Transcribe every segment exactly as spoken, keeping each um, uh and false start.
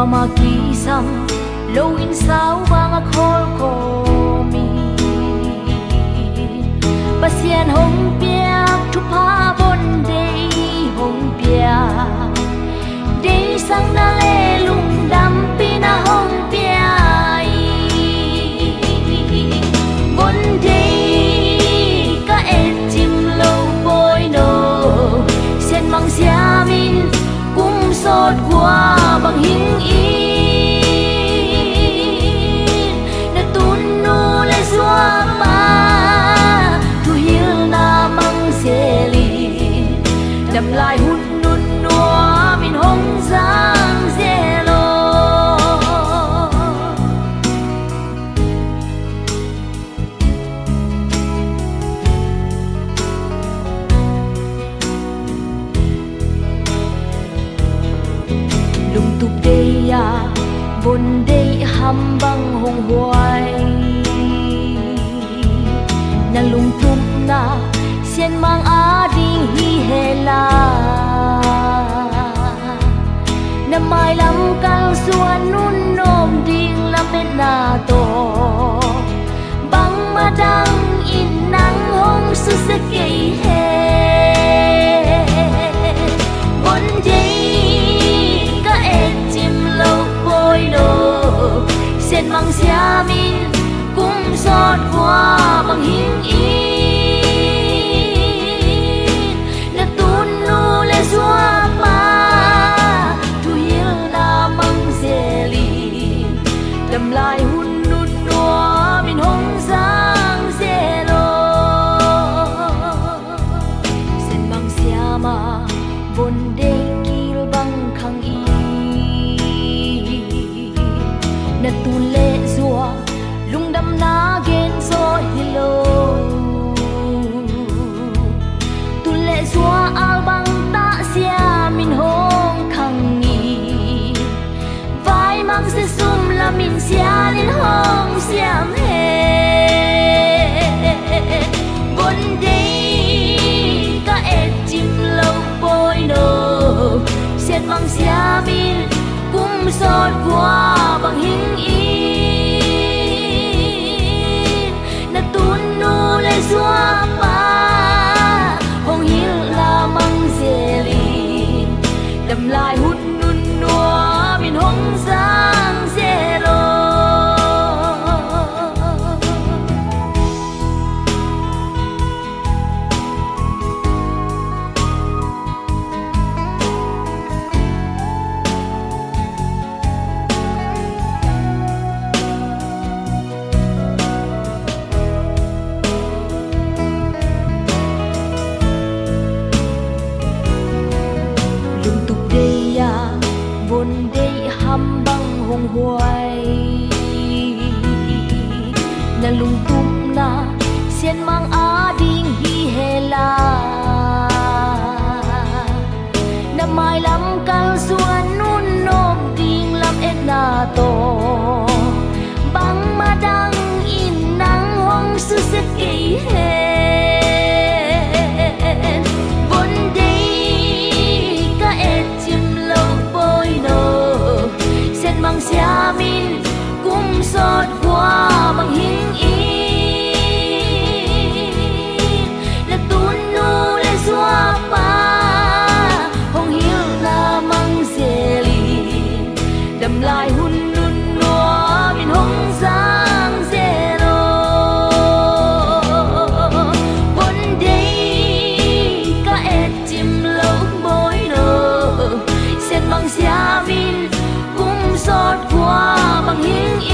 Ama kisam lo in sau bang a khawl khawm in, Pasian hong piak thupha von deih hong pia, deihsakna le lungdampihna hong pia in, von deih ka et cim lo pawi no, Sian Mang Siam in kum sawt kua bang hing in, na tun nu le zuapa thuhilna mang zel in, damlai hun nun nuam in hong zang zel aw. Lungtup deih a von deih ham bang hong huai, na lungtupna Sian Mang a ding hi hen la, na mailam kalsuan nun nuam ding lametna tawh bangmah dang in nang hong susia kei hen. Von deih ka et cim lo pawi no, Sian Mang Siam in kum sawt kua bang hing in, na tun nu le zuapa thuhilna mang zel in, damlai hun nun nuam in hong zang zel aw. Sian Mang Siam a von deih kil bang khang in, na tun le zua lungdamna gen zaw hi lo. Tun le zua al bang tah siam in hong khang in, vai mang sia sum lam in sial in hong siam hen. Von deih ka et cim lo pawi no, Sian Mang Siam in kum sawt kua bang hing in, na tun nu le zuapa hong hilhna mang zel in, damlai hun nun nuam in hong zang zel aw. Lungtup deih a von deih ham bang hong huai, na lungtupna Sian Mang a ding hi hen la, na mailam kalsuan nun nuam ding lametna tawh bangmah dang in nang hong susia kei hen. Von deih ka et cim lo pawi no, Sian Mang Siam in kum sawt kua bang hing in, na tun nu le zuapa hong hilhna mang zel in, damlai hun nun nuam in hong zang zel aw. Von deih ka et cim lo pawi no, Sian Mang Siam in kum sawt kua bang hing in,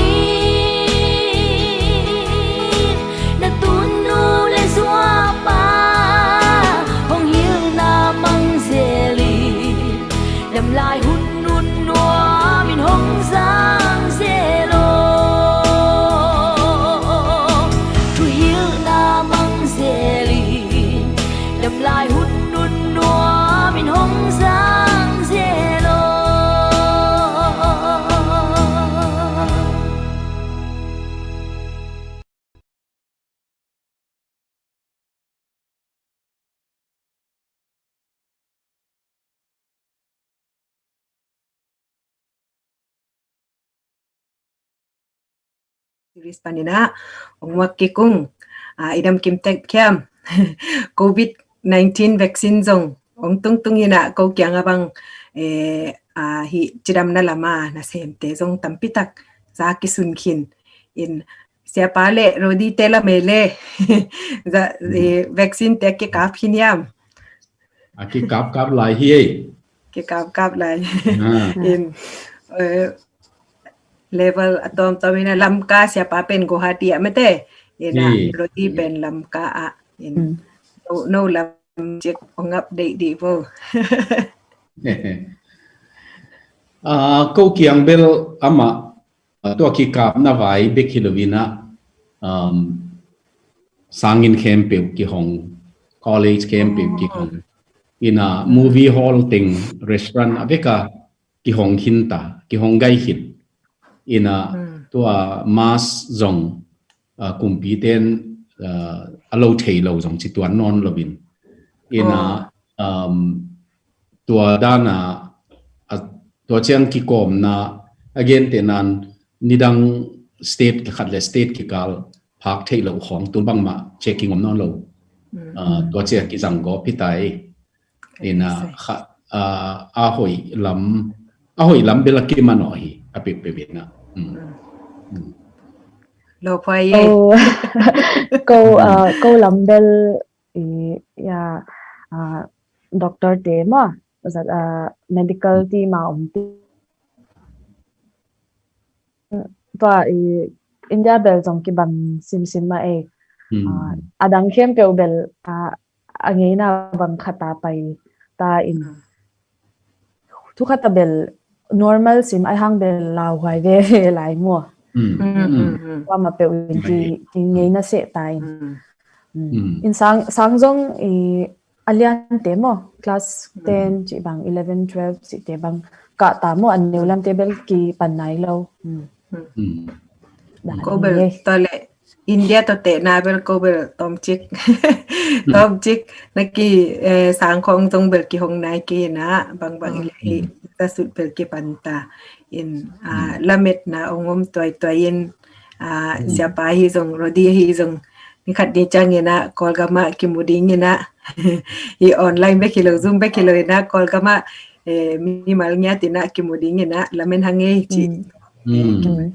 series panin ah ong muak kik ung. Ah, i dam kim tek hiam? Covid nineteen vaccine zong ong tungtung in ah ko kiang a bang, eh, ah, hih cidamna lam a nasemte zong tampi tak za kisun khin in, Siapa le Rodi te lam e le. Za, eh, vaccine te kikap khin hiam? A kikapkap lai hi ei. Kikapkap lai. Ah. In, eh, level a tawmtawm in ah Lamka, Siapa pen Guwahati ah mate. In ah, Rodi pen Lamka ah. In, no, no lam cik ong update dih vo. Ah, ko kiang bel amah, ah, tua kikapna vai bek hi lo in ah, um, sanginn khempeuh kihong, college khempeuh kihong. In ah, movie hall teng, restaurant a bek a kihong khin ta, kihong gai khin. In ah, tua mask zong, ah, kumpite'n, ah, a lo thei lo zong ci tuan nawn lo in. In ah, um, tua dan a, a, tua ciang kikawmna a gentehna in nidang state khat le state kikal phak theih loh khawng tul bangmah checking om nawn lo. Ah, tua ciang kizang gawp hi ta ei. In ah, kha, ah, a hoih lam, a hoih lam bel a kimanawh hi, a peuhpeuh in ah. Lo phuai ei. Ko, ko, ah, ko lam bel i, ya, ah, doctor te maw, zat, ah, medical team a om te. Tua i India bel zong kibang simsim mah ei. Ah, a dang khempeuh bel, ah, a ngeina bang khat a pai ta in. Thu khat a bel normal sim ai hang bel lauhuai veve lai maw. Tua mah peuh in ki, ki ngeina seh ta in. In sang, sang zong i a liante maw, class ten cih bang, eleven, twelve cihte bang kah ta maw, a neu lamte bel kipan nai lo. Ko bel tua le India tawh tehna bel ko bel tawmcik, tawmcik na ki, eh, sang khawng zong bel kihong nai kei in ah, bangbang i le hi, ta sut bel kipan ta in, ah, lametna ong om tuaituai in, ah, Siapa hi zong, Rodi hi zong, ni khat ni ciang in ah, Kawlgam ah kimu ding in ah, hi online bek hi lo, Zoom bek hi lo in ah, Kawlgam ah, eh, mimal ngiat in ah kimu ding in ah, lamen hang ei ci. Ni.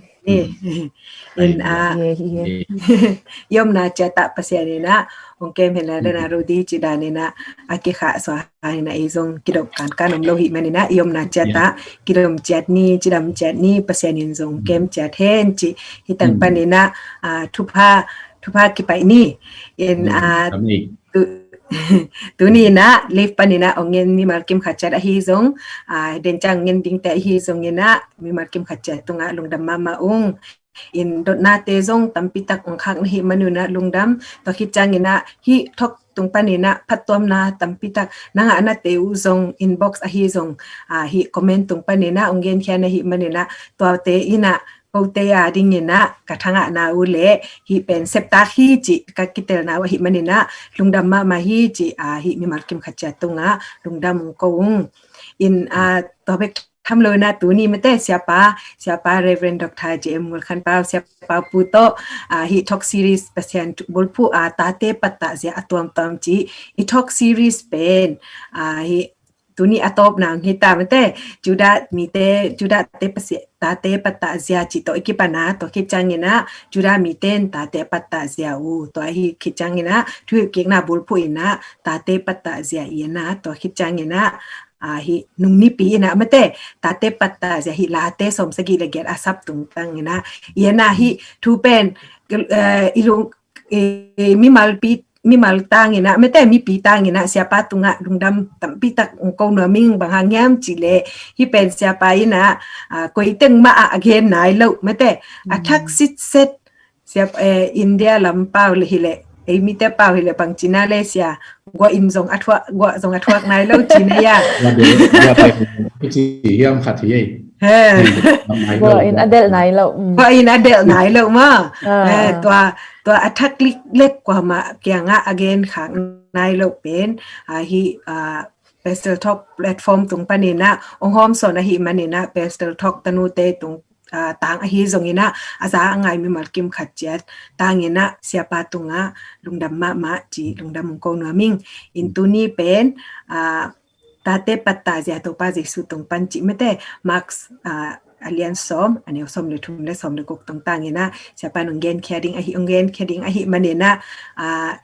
In ah, i omna ciat ah Pasian in ah ong kem hen la, dan a Rodi ci dan in ah, a kikhah suak in ah, i zong kidop kankan om lo hi man in ah, i omna ciat ah kidom ciat ni, cidam ciat ni, Pasian in zong kem ciat hen ci. Hi tang pan in ah, ah, thupha, thupha kipaih ni. In ah, tu, tuni in ah live pan in ah ong ngen mimal kim khat ciat ahi zong, ah, den ciang ngen dingte ahi zong in ah mimal kim khat ciat tungah lungdam mahmah ung. In dotnate zong tampi tak ong khak na hi man un ah lungdam. Tua khit ciang in ah hih talk tung pan in ah phattuamna tampi tak na ngah nate uh zong, inbox ahi zong, ah, hih comment tung pan in ah ong genkhia na hi man in ah, tuate in ah kote a ding in ah ka thangahna uh le hih pen septak hi ci, ka kitelna uh ahi man in ah lungdam mahmah hi ci, ah, hih mimal kim khat ciat tungah lungdam ong ko ung. In, ah, tua bek tham lo in ah tuni mate Siapa, Siapa Reverend Doctor J M Mul Khan Pau, Siapa Pu tawh, ah, hih talk series Pasian bulphuh, ah, tate pattah zia a tuamtuam ci, i talk series pen, ah, hih tuni a tawpna hi ta mate, Judah mite, Judah te Pasian, tate pattah zia ci tawh i kipan a, tua khit ciang in ah Judah mite in tate pattah zia uh, tua hi khit ciang in ah thuhilhkikna bulphuh in ah tate pattah zia i en a, tua khit ciang in ah, ah, hih nung nipi in ah mate, tate pattah zia hih Late sawmsagih le giat a sap tungtang in ah i en a, hih thu pen, eh, i lung, eh, mimalpi, mimal tang in ah mate, mipi tang in ah Siapa tungah lungdam tampi tak ong ko nuam ing, bang hang hiam cih leh hih pen Siapa in ah, ah, koi teng mah ah a gen nai lo mate, a thak sitset, Siap, eh, India lam pau le hi leh, ei mite pau hi leh bang ci na le sia, guah in zong a thuak, guah zong a thuak nai lo ci na ia. Guah del, guah del, ci hiam khat hi ei. He. Guah in a delh nai lo. Guah in a delh nai lo maw. Eh, tua, tua a thak liklek kuamah kiangah a gen khak nai lo pen, ah, hih, ah, Pastel Talk platform tung panin ah ong hawmsawn ahih manin ah, Pastel Talk tanute tung ah, tang ahi zongin ah, a za a ngai mimal kim khat ciat tangin ah, siapa tungah lungdam mahmah ci, lungdam ung ko nuam ing. In tuni pen, ah, Tate Patta Zia Topa Jesu tung pan ci mate, Mark, ah, a lian sawm, a neu sawm le thum le sawm le guk tung tangin ah, siapa nung genkhia ding ahi, ung genkhia ding ahi manin ah, ah,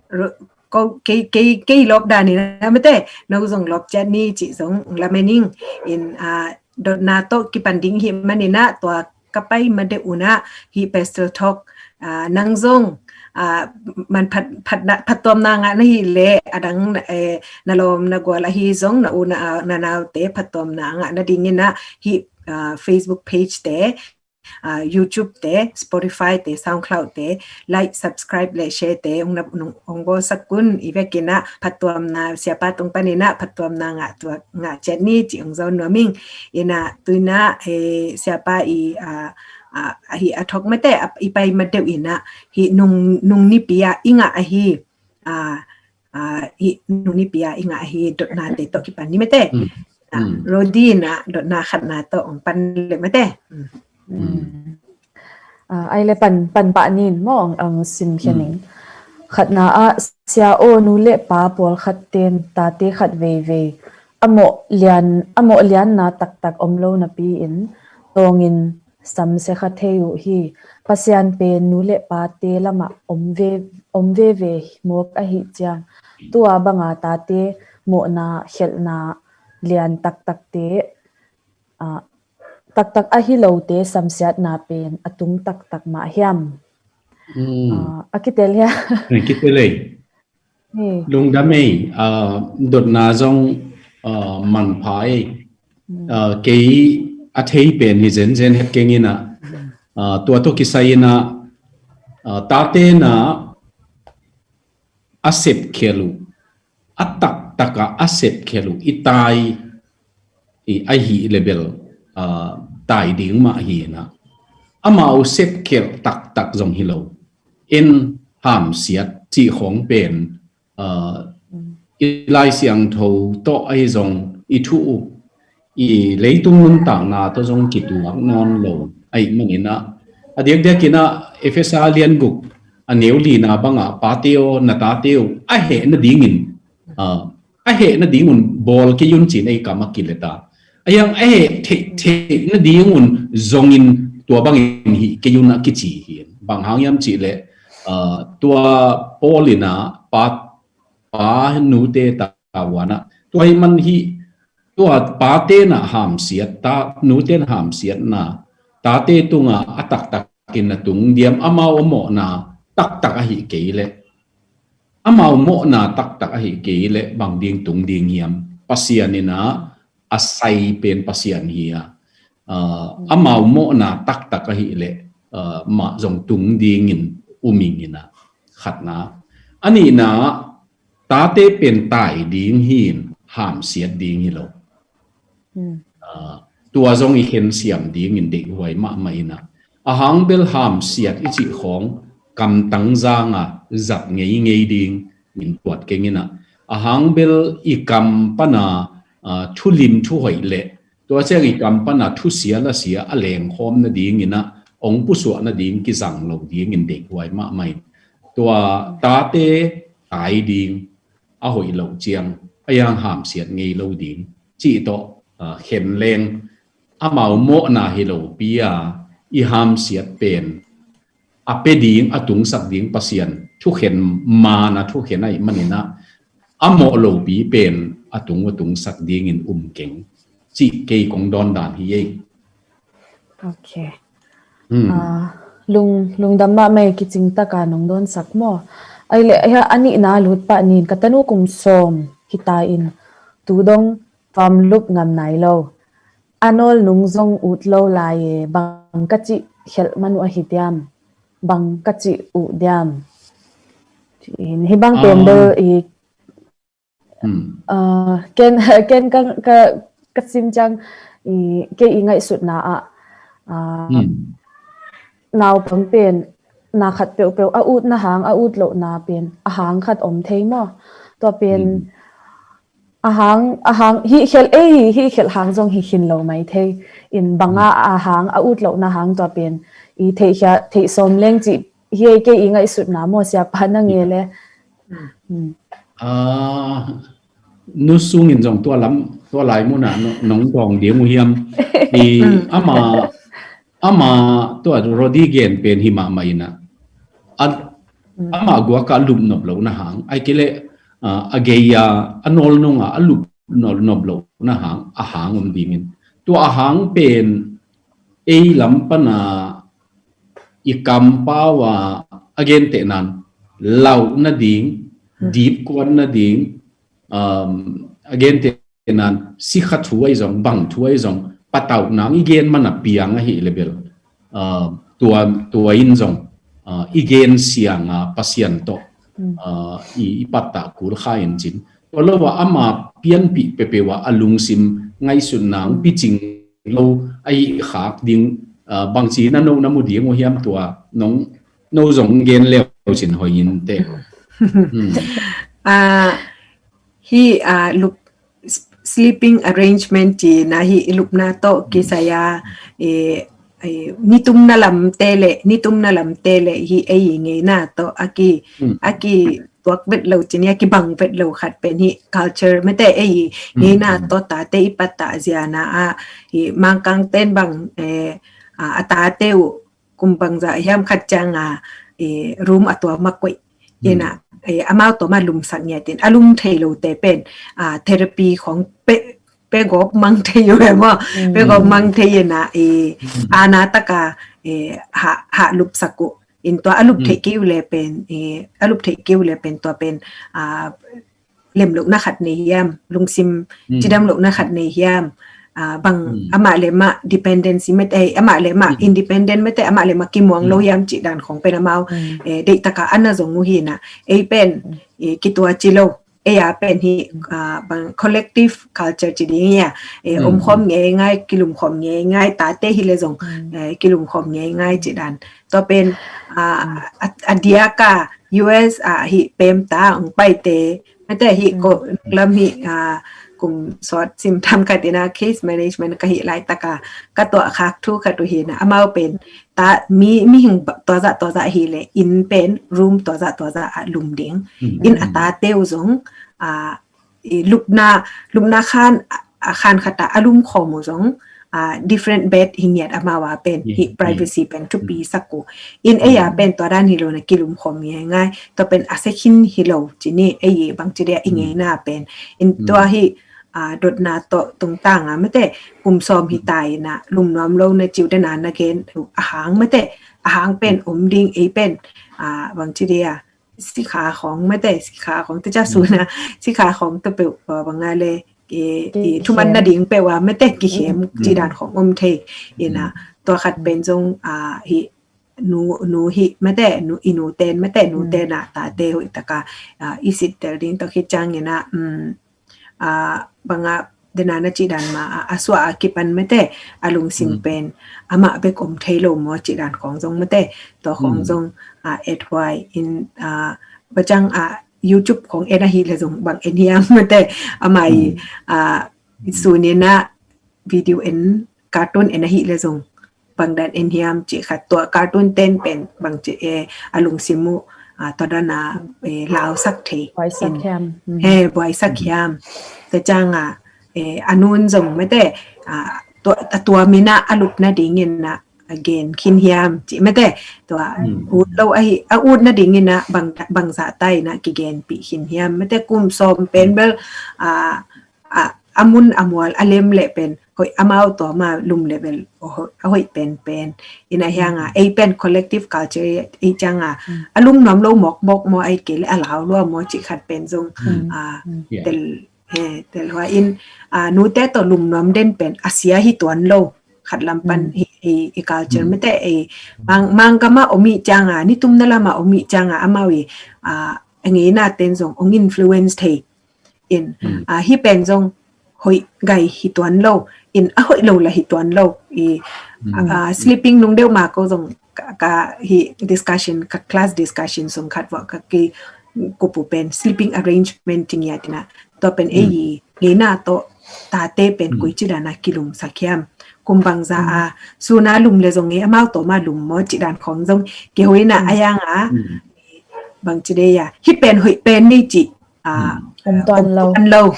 ro-, ko, kei, kei, kei lawp danin ah mate, no zong lawp ciat ni ci zong ung lamen ing. In, ah, dotna tawh kipan ding hi manin ah, tua ka pai ma deuh un ah, hih Pastor Thok, ah, nang zong, ah, man phat, phat na, phattuamna ngah na hih leh, a dang, eh, na lawm na gual ahi zong, na u na, ah, na naute phattuamna ngah nadingin ah, hih, ah, Facebook page te, ah, YouTube te, Spotify te, SoundCloud te, like, subscribe le share te ung na, ung, ung bawlsak un. I vekin ah phattuamna, siapa tung panin ah phattuamna ngah, tua ngah ciat ni ci ung zawn nuam ing. In ah tu in ah, eh, siapa i, ah, ah, ahi a thok mate, ah, i pai ma deuh in ah, hih nung, nung nipi ah i ngah ahi, ah, ah, hih nung nipi ah i ngah ahi dotnate tawh kipan ni mate. Mm. Ah, mm. Rodi in ah dotna khatna tawh ung pan le mate. Mm. Mm. Ah, ai le pan, pan pah nin maw, ang, ang sim khia ning. Mm. Khatna ah, Sia aw, nu le pa pawlkhat ten tate khat veivei a mawh lian, a mawh lianna taktak om lo napi-in tawngin samsia kha thei uh hi. Pasian pen nu le pate lamah om ve, om veve mawk ahih ciang, tua banga tate mawhna khelhna lian taktakte, ah, taktak ahi lote samsiatna pen a tung taktak mah hiam? Mm. Ah, a kitel hia? A kitel ei. Lungdam ei, ah, dotna zong, ah, manpha ei. Mm. Ah, kei a thei pen hi zenzen het keng in ah, ah, tua tawh kisai in ah, ah, tate na a sepkhial uh, a taktak a a sepkhial uh i tai, i ahi le bel, ah, tai ding mah hi in ah, amau sepkhial taktak zong hi lo. In hamsiat cih khawng pen, ah, i Lai Siangtho tawh ahi zong i thu uh, i leitung nuntakna tawh zong kituak nawn lo ahih manin ah, a diakdiakin ah Efesa lian guk a neu lina bangah, pate aw, na tate uh a heh nadingin, ah, a heh nadingun bawl kei un ci-in ei kam a kilet a, a hiang a heh theih, theih nadingun zongin tua bangin hih kei un a kici hi. Bang hang hiam cih leh, ah, tua Paul in ah pa, pa nute tavuan ah, tua ahih man hih, tua pate na hamsiat, ta, nute na hamsiatna tate tungah a taktakin na tung diam, amau a mawhna taktak ahi kei leh, amau mawhna taktak ahi kei leh bang ding tung ding hiam? Pasian in ah a sai pen Pasian hi a, ah, amau mawhna taktak ahi leh, ah, mah zong tung dingin um ing in ah, khatna. A nihna, tate pen tai ding hi in, hamsiat ding hi lo. Mm. Ah, tua zong i khensiam dingin deihhuai mahmah in ah, a hang bel hamsiat i cih khawng kamtang zanga zat ngeingei ding in tuat keng in ah, a hang bel i kam pana, ah, thulim thuhoih leh tua ciang i kam pana thusia lasia a lengkhawm nadingin ah, ong pusuah nading kizang lo dingin deihhuai mahmah in, tua tate tai ding a hoih loh ciang a hiang hamsiat ngei lo ding cih tawh, ah, khen leng, amau mawhna hi lopi a i hamsiat pen a pia ding, a tungsak ding Pasian thukhen, mana thukhen ahih manin ah, a mawh lopi pen a tung, a tungsak dingin um keng cih kei kong dawn dan hi ei. Ok. Hmm. Ah, lung, lungdam mahmah ei, kicing taka nong dawnsak maw. Ai le, hia, a nihna lut pah nin, ka tanu kum sawm hi ta in, tu dong Kamloops ngam nai lo. A nawl nung zong ut lo lai e, bang ka cih khelh man uh ahi diam, bang ka cih uh diam. Hih bang pen bel i, ah, ken, ken ka, ka, ka sim ciang i, kei i ngaihsutna ah, ah, naupang pen na khat peuhpeuh a utna hang, a ut lohna pen a hang khat om thei maw. Tua pen a hang, a hang, hih khelh ei, hih khelh hang zong hi khin lo mai thei. In banga a hang, a ut lohna hang tua pen i theih khia, theih sawm leng cih hi ei kei i ngaihsutna maw, siapa na nge le. Ah, nu sungin zong tua lam, tua lai munah nong dawng ding uh hiam? I ama, ama tua Rodi gen pen hi mahmah inah. Ama guaka lupnop lohna hang ai kei le, ah, a gei a, a nawlnunga a lupnop lohna hang a hang om dingin, tua a hang pen ei lam pana i kampau a, a gentehnan lauh nading, dipkuan nading, um, a gentehnan sikha thu ahi zong, bang thu ahi zong, patauh nang i gen mana piang ahi lebel, uh, tua, tua in zong, uh, i gen sianga Pasian tawh, uh, i, i pattah kul kha in cin. Tua lo a ama pianpih peuhpeuh a lungsim ngaihsutna picing lo ahi khak ding, uh, bangci na no na mu ding uh hiam tua nong no zong gen leu cin hoi in te. Ah, hi, ah, lup, sleeping arrangement ci na hi lupna tawh kisai a, eh, eh, nitumna lamte le, nitumna lamte le hi ei ngeina tawh a ki, a ki tuak vet lo cin hi a kibang vet lo khat pen hi culture mete ei ngeina tawh tate i pattah ziana a hi Mangkang ten bang, eh, a, a tate uh kum bangzah hiam khat cianga, eh, room a tua ma koih ina, eh, amau tua ma lumsak ngiat in a lum thei lote pen, ah, therapy khong pe, pe gawp mang thei uh e maw, pe gawp mang thei ina, eh, ana taka, eh, ha, ha lupsak uh in tua a lup thei kei uh le pen, eh, a lup thei kei uh le pen tua pen, ah, lemlohna khat nei hiam, lungsim cidam lohna khat nei hiam, ah, bang amah le mah dependency mete, eh, amah le mah independent mete, amah le mah kimuang lo hiam cih dan khong pen amau, eh, deihtaka ana zong uh hina, ei pen, eh, kitua ci lo, ei a pen hi, ah, bang collective culture ci ding hia, eh, omkhawm ngeingai, kilumkhawm ngeingai, tate hi le zong, eh, kilumkhawm ngeingai cih dan. Tua pen, ah, a, a diaka U S a hi pemta ong paite, mete hi ko lam hi, ah, kum sawt sim tham khat ina case management ka hi laitaka ka tuah khak thu khat uh hina, amau pen ta mi, mihing tuazah tuazah hi le in pen room tuazah tuazah a lum ding in a tate uh zong, ah, i lupna, lupna khan, a khan khata a lum khawm uh zong, ah, different bed hi ngiat amau a pen hi privacy pen thupi sak uh in ei a pen tua dan hi lo na kilum khawm ngeingai, tua pen a second hi lo ci ni, ei bang ci dia i ngeina pen in tua hi, ah, dotna tawh tungtanga mete kum sawm hi ta ina lum nuam lo na ciu dena na gen a hang mete a hang pen om ding ei pen, ah, bang ci dia sikha khong mete sikha khong te ca suna sikha khong te peuh banga le, eh, thuman na ding peuh a mete kikhem ci dan khong om thei ina tua khat pen zong, ah, hi nu, nu hi mete nu, i nu ten mete nu ten a tate hoih taka, ah, i sit tel ding tua khit ciang ina, um, ah, banga dena na ci dan ma a, a suah a kipan mete a lungsim pen amah bek om thei lo maw ci dan khong zong mete tua khong zong, ah, et huai in, ah, bacang, ah, YouTube khong en ahi le zong bang en hiam mete amai, ah, sunina video en cartoon en ahi le zong bang dan en hiam ci khat tua cartoon ten pen bang ci, eh, a lungsim uh, ah, tua dan a, eh, lausak thei. Buaisak hiam. He, buaisak hiam. Tua cianga, eh, a nun zong mete, ah, tua, tua mina a lupna dingin a, a gen khin hiam ci mete tua ut lo ahi, a utna dingin a bang, bangzah ta ina kigenpih khin hiam mete kum sawm pen bel, ah, a, a mun a mual a lem le pen hoih amau tua ma lum le bel a hoih pen pen ina hianga ei pen collective culture ei cianga a lum nuam lo mawk mawk maw ai kei le a lau lua maw ci khat pen zong, ah, tel, eh, tel hua in, ah, nute tawh lum nuam den pen a sia hi tuan lo khat lam pan hi, hi, hi culture mete ei mang, mang gama om i cianga nitumna lama om i cianga amau i, ah, a ngeina ten zong ong influence thei in, ah, hi pen zong hoih gai hi tuan lo in a hoih lo la hi tuan lo i, ah, sleeping nung deuh ma ko zong ka, ka hi discussion ka class discussion sung khat vawh ka ki kupu pen sleeping arrangement ci ngiat inah, tua pen ei i ngeina tawh tate pen koi ci dana kilumsak hiam, kum bangza a suna lum le zong ei amau tawh ma lum maw ci dan khong zong kiho inah, a yang a bang ci dei a, hi pen hoih pen ni ci a, om tuan lo,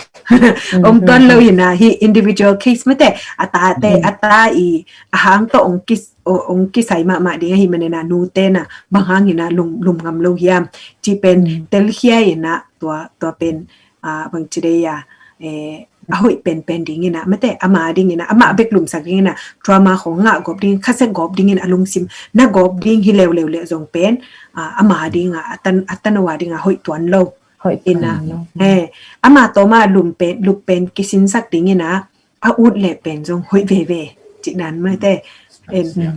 om tuan lo inah, hi individual case mate, a tate a ta i a hang tawh ong kis ong kisai mahmah ding ahi manina, nute na bang hang inah lum ngam lo hiam ci pen telkhia inah, tua tua pen bang ci dei a, a hoih penpen ding inah mate, ama ding inah, ama bek lumsak ding inah, trauma khong ngah gawp ding, khasia gawp ding in a lungsim na gawp ding hi leuleu le zong pen ama ding a, a tan a tan awa ding a hoih tuan lo. Hoih tuan lo. Ama tawh ma lum pen, lup pen kisinsak ding inah, a ut leh pen zong hoih veve ci dan mate.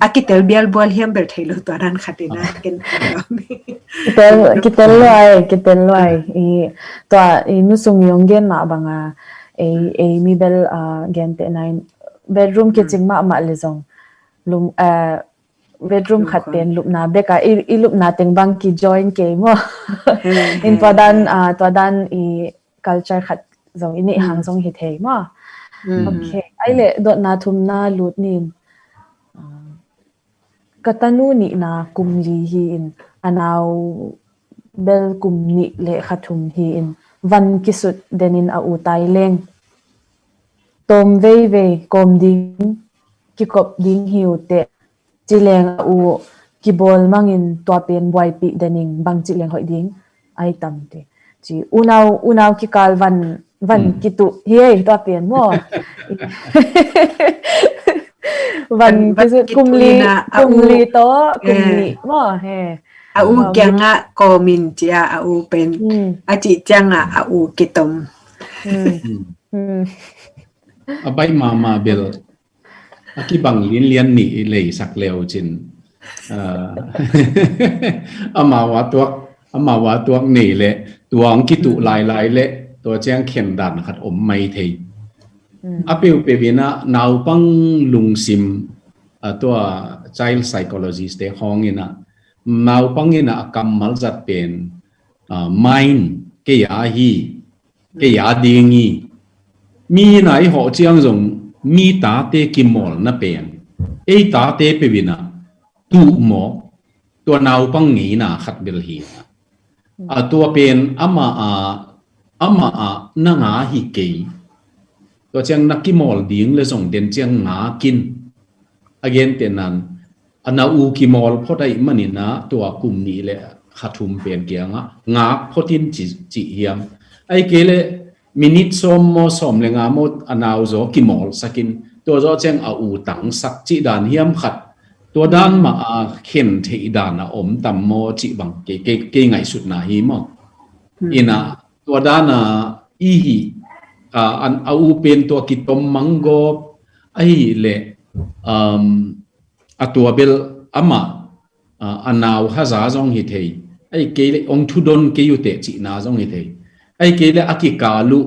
A kitel bialbual hiam bel thei lo, tua dan khat inah ken kitel, kitel luai, kitel luai. I tua i nusung i ong gen mah banga, ei ei mi bel a gentehna in bedroom kicing mahmah le zong lum, bedroom khat pen lupna beka i, i lupna teng bang ki join kei maw. In tua dan, tua dan i culture khat zong i neih hang zong hi thei maw. Ok, ai leh dotna thumna lut nin. Ka tanu nihna kum li hi in, a nau bel kum nih le kha thum hi in, van kisut den in a u tai leng tawm veivei kawm ding, kikop ding hi uh teh. Ci leng a u kibawl mangin tua pen buaipih den in, bang ci leng hoih ding ai tam ti. Ci unau, unau kikal van, van kituh hi ei, tua pen maw. Van kisut kum li, kum li tawh kum nih maw he. A u kiangah kawmin cia a u pen a cih ciangah a u kitom. A bai mama bel a kibang linlian nih i leisak leu cin, amau a tuak, amau a tuak nei le tua ang kituh lailai le tua ciang khen dan khat om mai thei. A peupeu inah naupang lungsim, tua child psychologist te khawng inah naupang inah a kammal zat pen mind kei a hi, kei a ding hi. Mi inah i hawh ciang zong mi tate kimawlna pen ei tate peuh inah tuh mawk, tua naupang ngeina khat bel hi. A tua pen amah a, amah a na nga hi kei. Tua ciang na kimawl ding le zong den ciang nga kin. A gentehna in a na u kimawl phot ahih manin ah tua kum nih le kha thum pen kiangah ngak phot in ci, cih hiam? Ahih kei leh minit sawm maw, sawm le nga maw a nau zaw kimawlsak in, tua zawh ciang a u tangsak cih dan hiam khat. Tua dan mah a khen theih dan a om tam maw cih bang kei, kei, kei ngaihsutna hi maw. Inah tua dan a i hih a, a u pen tua kitom manggawp ahih leh, um, a tua bel amah a, a nau haza zong hi thei. Ahih kei leh ong thudon kei uh teh cihna zong hi thei. Ahih kei leh a kikal uh,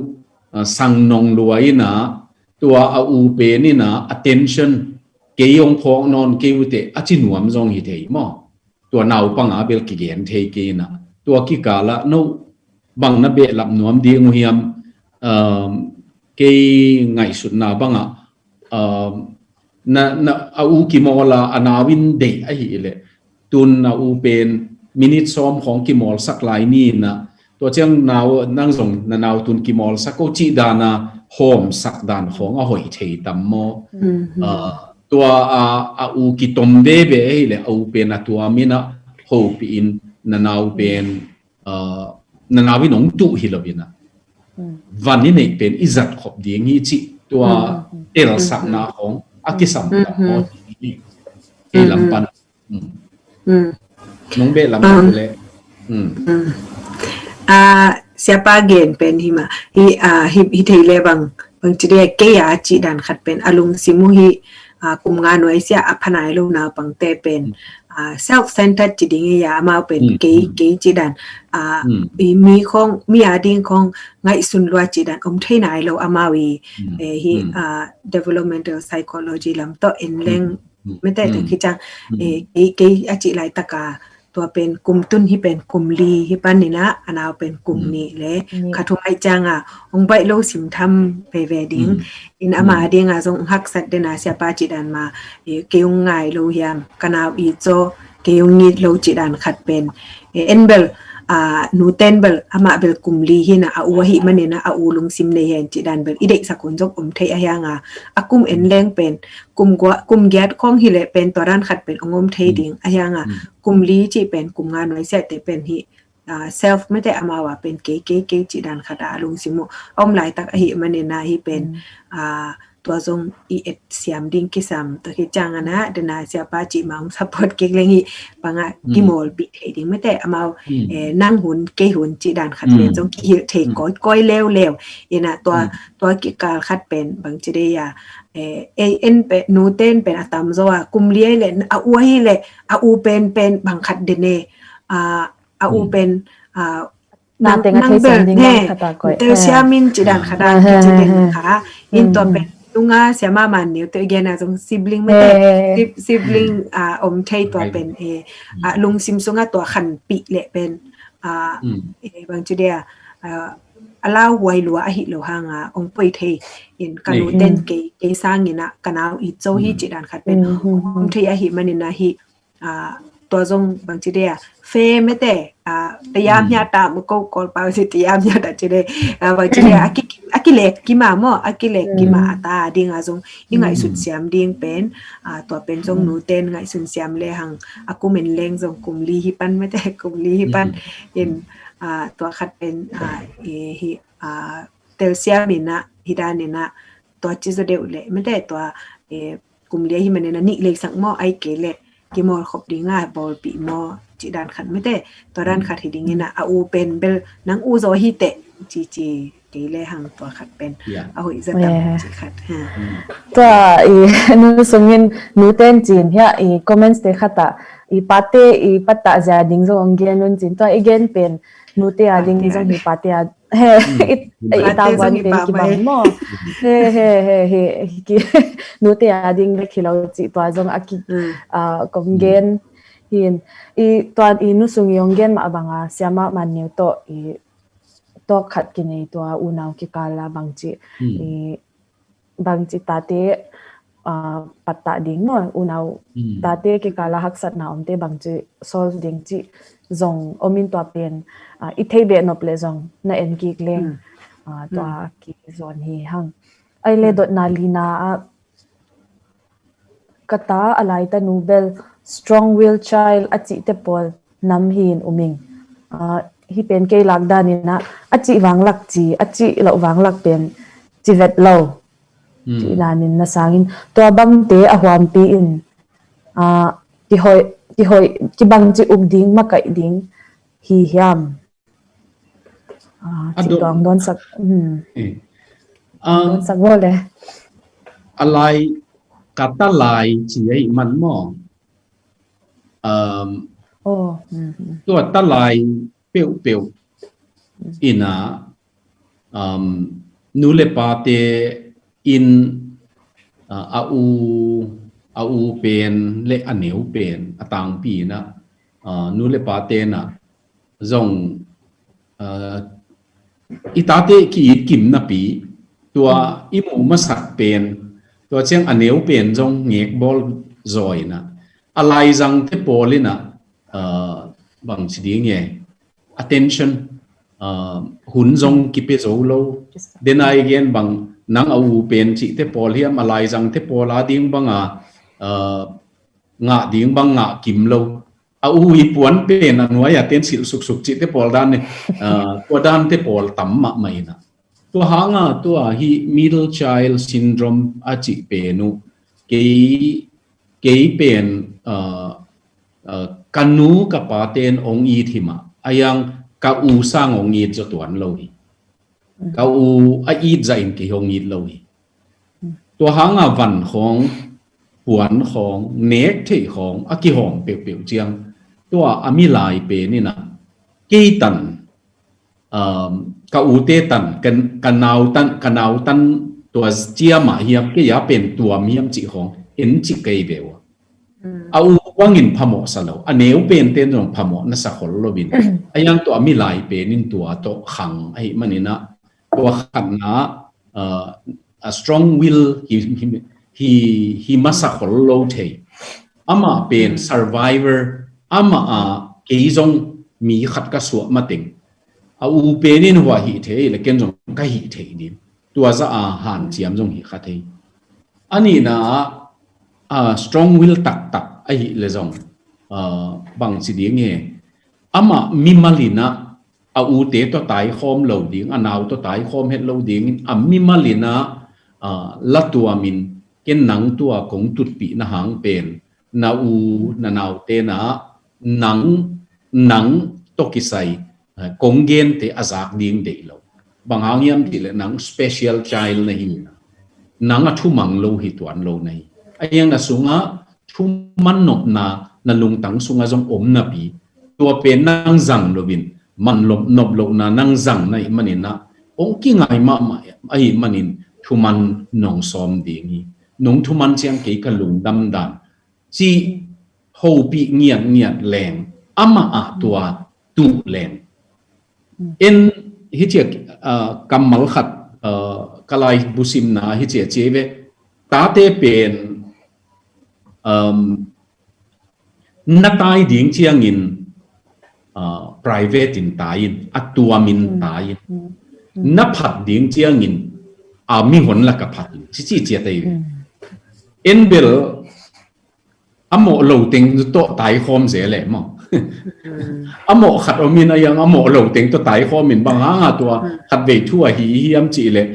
a, sang nong lua inah tua a u pen inah attention kei ong phawk nawn kei uh teh a ci nuam zong hi thei maw. Tua naupang a bel kigen thei kei inah tua kikal ah no bang na behlap nuam ding uh hiam, um, kei ngaihsutna bangah, um, na, na, a u kimawl a, a nau in deih ahih leh tun a u pen minit sawm khawng kimawlsak lai ni inah tua ciang nau, nang zong na nau tun kimawlsak o cih dan a hawmsak dan khawng a hoih thei tam maw. Uh, tua a, a u kitom veve ahih leh a u pen a tuam inah hopih in na nau pen, uh, na nau in ong tuh hi lo inah van i neih pen i zat khop ding hi cih tua telsakna khawng a kisam tam maw hi. Kei lam pan nong behlap uh leh. A, siapa gen pen hi mah hi, a, hi, hi thei le bang, bang ci dei kei a cih dan khat pen a lungsim uh hi, a, kum nga nuai sia a pha nai lo naupangte pen, a, self-centered ci ding hi a, amau pen kei, kei cih dan, a, i mi khawng, mi a ding khawng ngaihsun lua cih dan om thei nai lo amau i, eh, hi, a, developmental psychology lam tawh en leng mete teng hi ciang, eh, kei, kei a cih laitak a tua pen kum tun hi pen kum li hi panin ah, a nau pen kum nih le khat hum aih cianga hong baih lo sim tham veve ding. In ama dinga zong haksat dena siapa cih dan ma, eh, kei hong ngai lo hiam, ka nau it zaw kei hong it lo cih dan khat pen, eh, en bel, ah, nuten bel amah bel kum li hina, a u ahih manina a u lungsim nei hen cih dan bel i deihsak hun zong om thei ahianga, a kum en leng pen kum giat khong hileh pen tua dan khat pen hong om thei ding ahianga, kum li cih pen kum nga nuai siate pen hi, ah, self mete amau a pen kei kei kei cih dan khat a lungsim uh a om laitak ahih manina hi pen, ah, tua zong i et siam ding kisam tua hi ciangana dena siapa cih ma hong support kik leng hi banga kimawlpih thei ding mete amau, eh, nang hun kei hun cih dan khat pen zong kihilh thei kawikawi leuleu ina tua, tua kikal khat pen bangci dei a, eh, ei en pen nuten pen a tamzaw a kum li ahih leh a u ahih leh a u pen pen bang khat dene, ah, a u pen, ah, nang bel ne telsiam in cih dan khat a kici den kha in tua pen nunga siama man neu tua i gen a zong sibling mete, sibling, ah, om thei tua pen, eh, ah, lungsim sunga tua khanpih leh pen, ah, eh, bangci dei a, ah, a lauhuai lua ahih lo hanga hong poi thei in ka nuten kei, kei sangina ka nau it zaw hi cih dan khat pen hong om thei ahih manina hi, ah, tua zong bangci dei a fe mete, ah, tayam hiata ma ko Kawlpau si tayam hiata ci dei, ah, bangci dei a, a ki, a kilek kima maw, a kilek kima a ta dinga zong i ngaihsun siam ding pen, ah, tua pen zong nuten ngaihsun siam le hang a kum en leng zong kum li hi pan mete kum li hi pan in, ah, tua khat pen, ah, i hi, ah, telsiam ina hi dan ina tua ci zaw deuh le mete tua, eh, kum li ahih manina nih leisak maw ai kei le kimawlkhop dinga bawlpih maw cih dan khat mete tua dan khat hi dingina a u pen bel nang u zaw hi teh ci ci kei le hang tua khat pen a hoih zatam ci khat. Tua i nu sungin nuten cin hia i comments te khata i pate i pattah zia ding zong ong gen un cin tua i gen pen nute a ding zong hi pate a he i tavuan pen kibang maw he he he he nute a ding le khilo cih tua zong a ki, ah, kong gen hin i tua i nu sung i ong gen mah banga siama man neu tawh i tawk khat kinei tua unau kikala bangci i bangci tate, ah, pattah ding maw unau tate kikala haksatna omte bangci solve ding cih zong omin tua pen, ah, i thei beh nop le zong na en kik leng, ah, tua kizon hi hang. Ai le dotna lina ah ka ta a lai tanu bel strong will child a cihte pawl nam hi in uming. Ah, hi pen kei lak danin ah a cih vanglak ci a cih loh vanglak pen ci vet lo. Cih danin na sangin tua bangte a huampi in, ah, kihoih kihoih kibang ci uk ding makaih ding hi hiam? Ah, a cih dong tuang donsak. Hmm. Eh. Tuang donsak vole. A lai ka ta lai ci a i man maw? Um, oh, hmm, hmm. Tua ta lai peuhpeuh ina, um, nu le pate in, uh, a u a u pen le a neu pen a tangpi ina, uh, nu le pate na zong, ah, i tate ki-it kim napi tua i mu masak pen tua ciang a neu pen zong ngekbawl zaw ina a laizangte pawl ina, ah, bang ci ding e attention, ah, hun zong kipia zo lo. Denai gen bang nang a u pen cihte pawl hiam a laizangte pawl a ding banga, ah, ngah ding bang ngah kim lo. A u i puan pen a nuai a ten silh suksuk cihte pawl dan ne, ah, tua dante pawl tam mahmah ina. Tua hanga tua hi middle child syndrome a cih pen uh kei, kei pen, ah, ah, ka nu ka pa ten ong it hi mah a yang ka u sang ong it zaw tuan lo hi. Ka u a it zah in kei hong it lo hi. Tua hanga van khawng puan khawng nek theih khawng a kihawm peuhpeuh ciang tua a milai pen ina kei tan, um, ka ute tan ka, ka nau tan ka nau tan tua ciamah hiam kei a pen tuam hiam cih khawng en cih kei ve uh. a u bangin phamawh sa lo, a neu pen ten zong phamawh na sa khol lo in, a hiang tua a milai pen in tua tawh khang ahih manin ah, tua khatna, uh, a strong will hi, hi, hi, hi masa khol lo thei. Amah pen survivor, amah a kei zong mi khat ka suah mateng, a u pen in hua hih thei le ken zong ka hih thei ding. Tua za a hanciam zong hih kha thei. A nihna ah, a strong will taktak ahih le zong, ah, bang ci ding he. Amah mimal in ah a ute tawh taikhawm lo ding, a nau tawh taikhawm het lo dingin a mimal in ah, ah, la tuamin ken nang tua kong tutpihna hang pen na u na naute na nang, nang tawh kisai, eh, kong gente a zak ding deih lo. Bang hang hiam cih leh nang special child na hi na. Nang a thumang lo hi tuan lo na hi. A hiang na sungah thuman nopna na lungtang sungah zong om napi, tua pen nang zang loin, man lop nop lohna nang zang na hih manin ah, hong kingai mahmah ahih manin thuman nong sawm ding hi. Nong thuman ciang kei ka lungdam dan cih hopih ngiatngiat leng, amah ah tua tuh leng. En hicia, ah, kammal khat, ah, ka lai busimna hicia ci ve. Tate pen, um, na tai ding ciangin, ah, private in tai in, a tuamin tai in. Na phat ding ciangin, a mihon laka phat in. Cici cia tai ve. En bel, a mawh lo teng tawh taikhawm zel leh maw. A mawh khat om in a hiang a mawh lo teng tawh taikhawm in bang hanga tua khat vei thu ahi hiam cih leh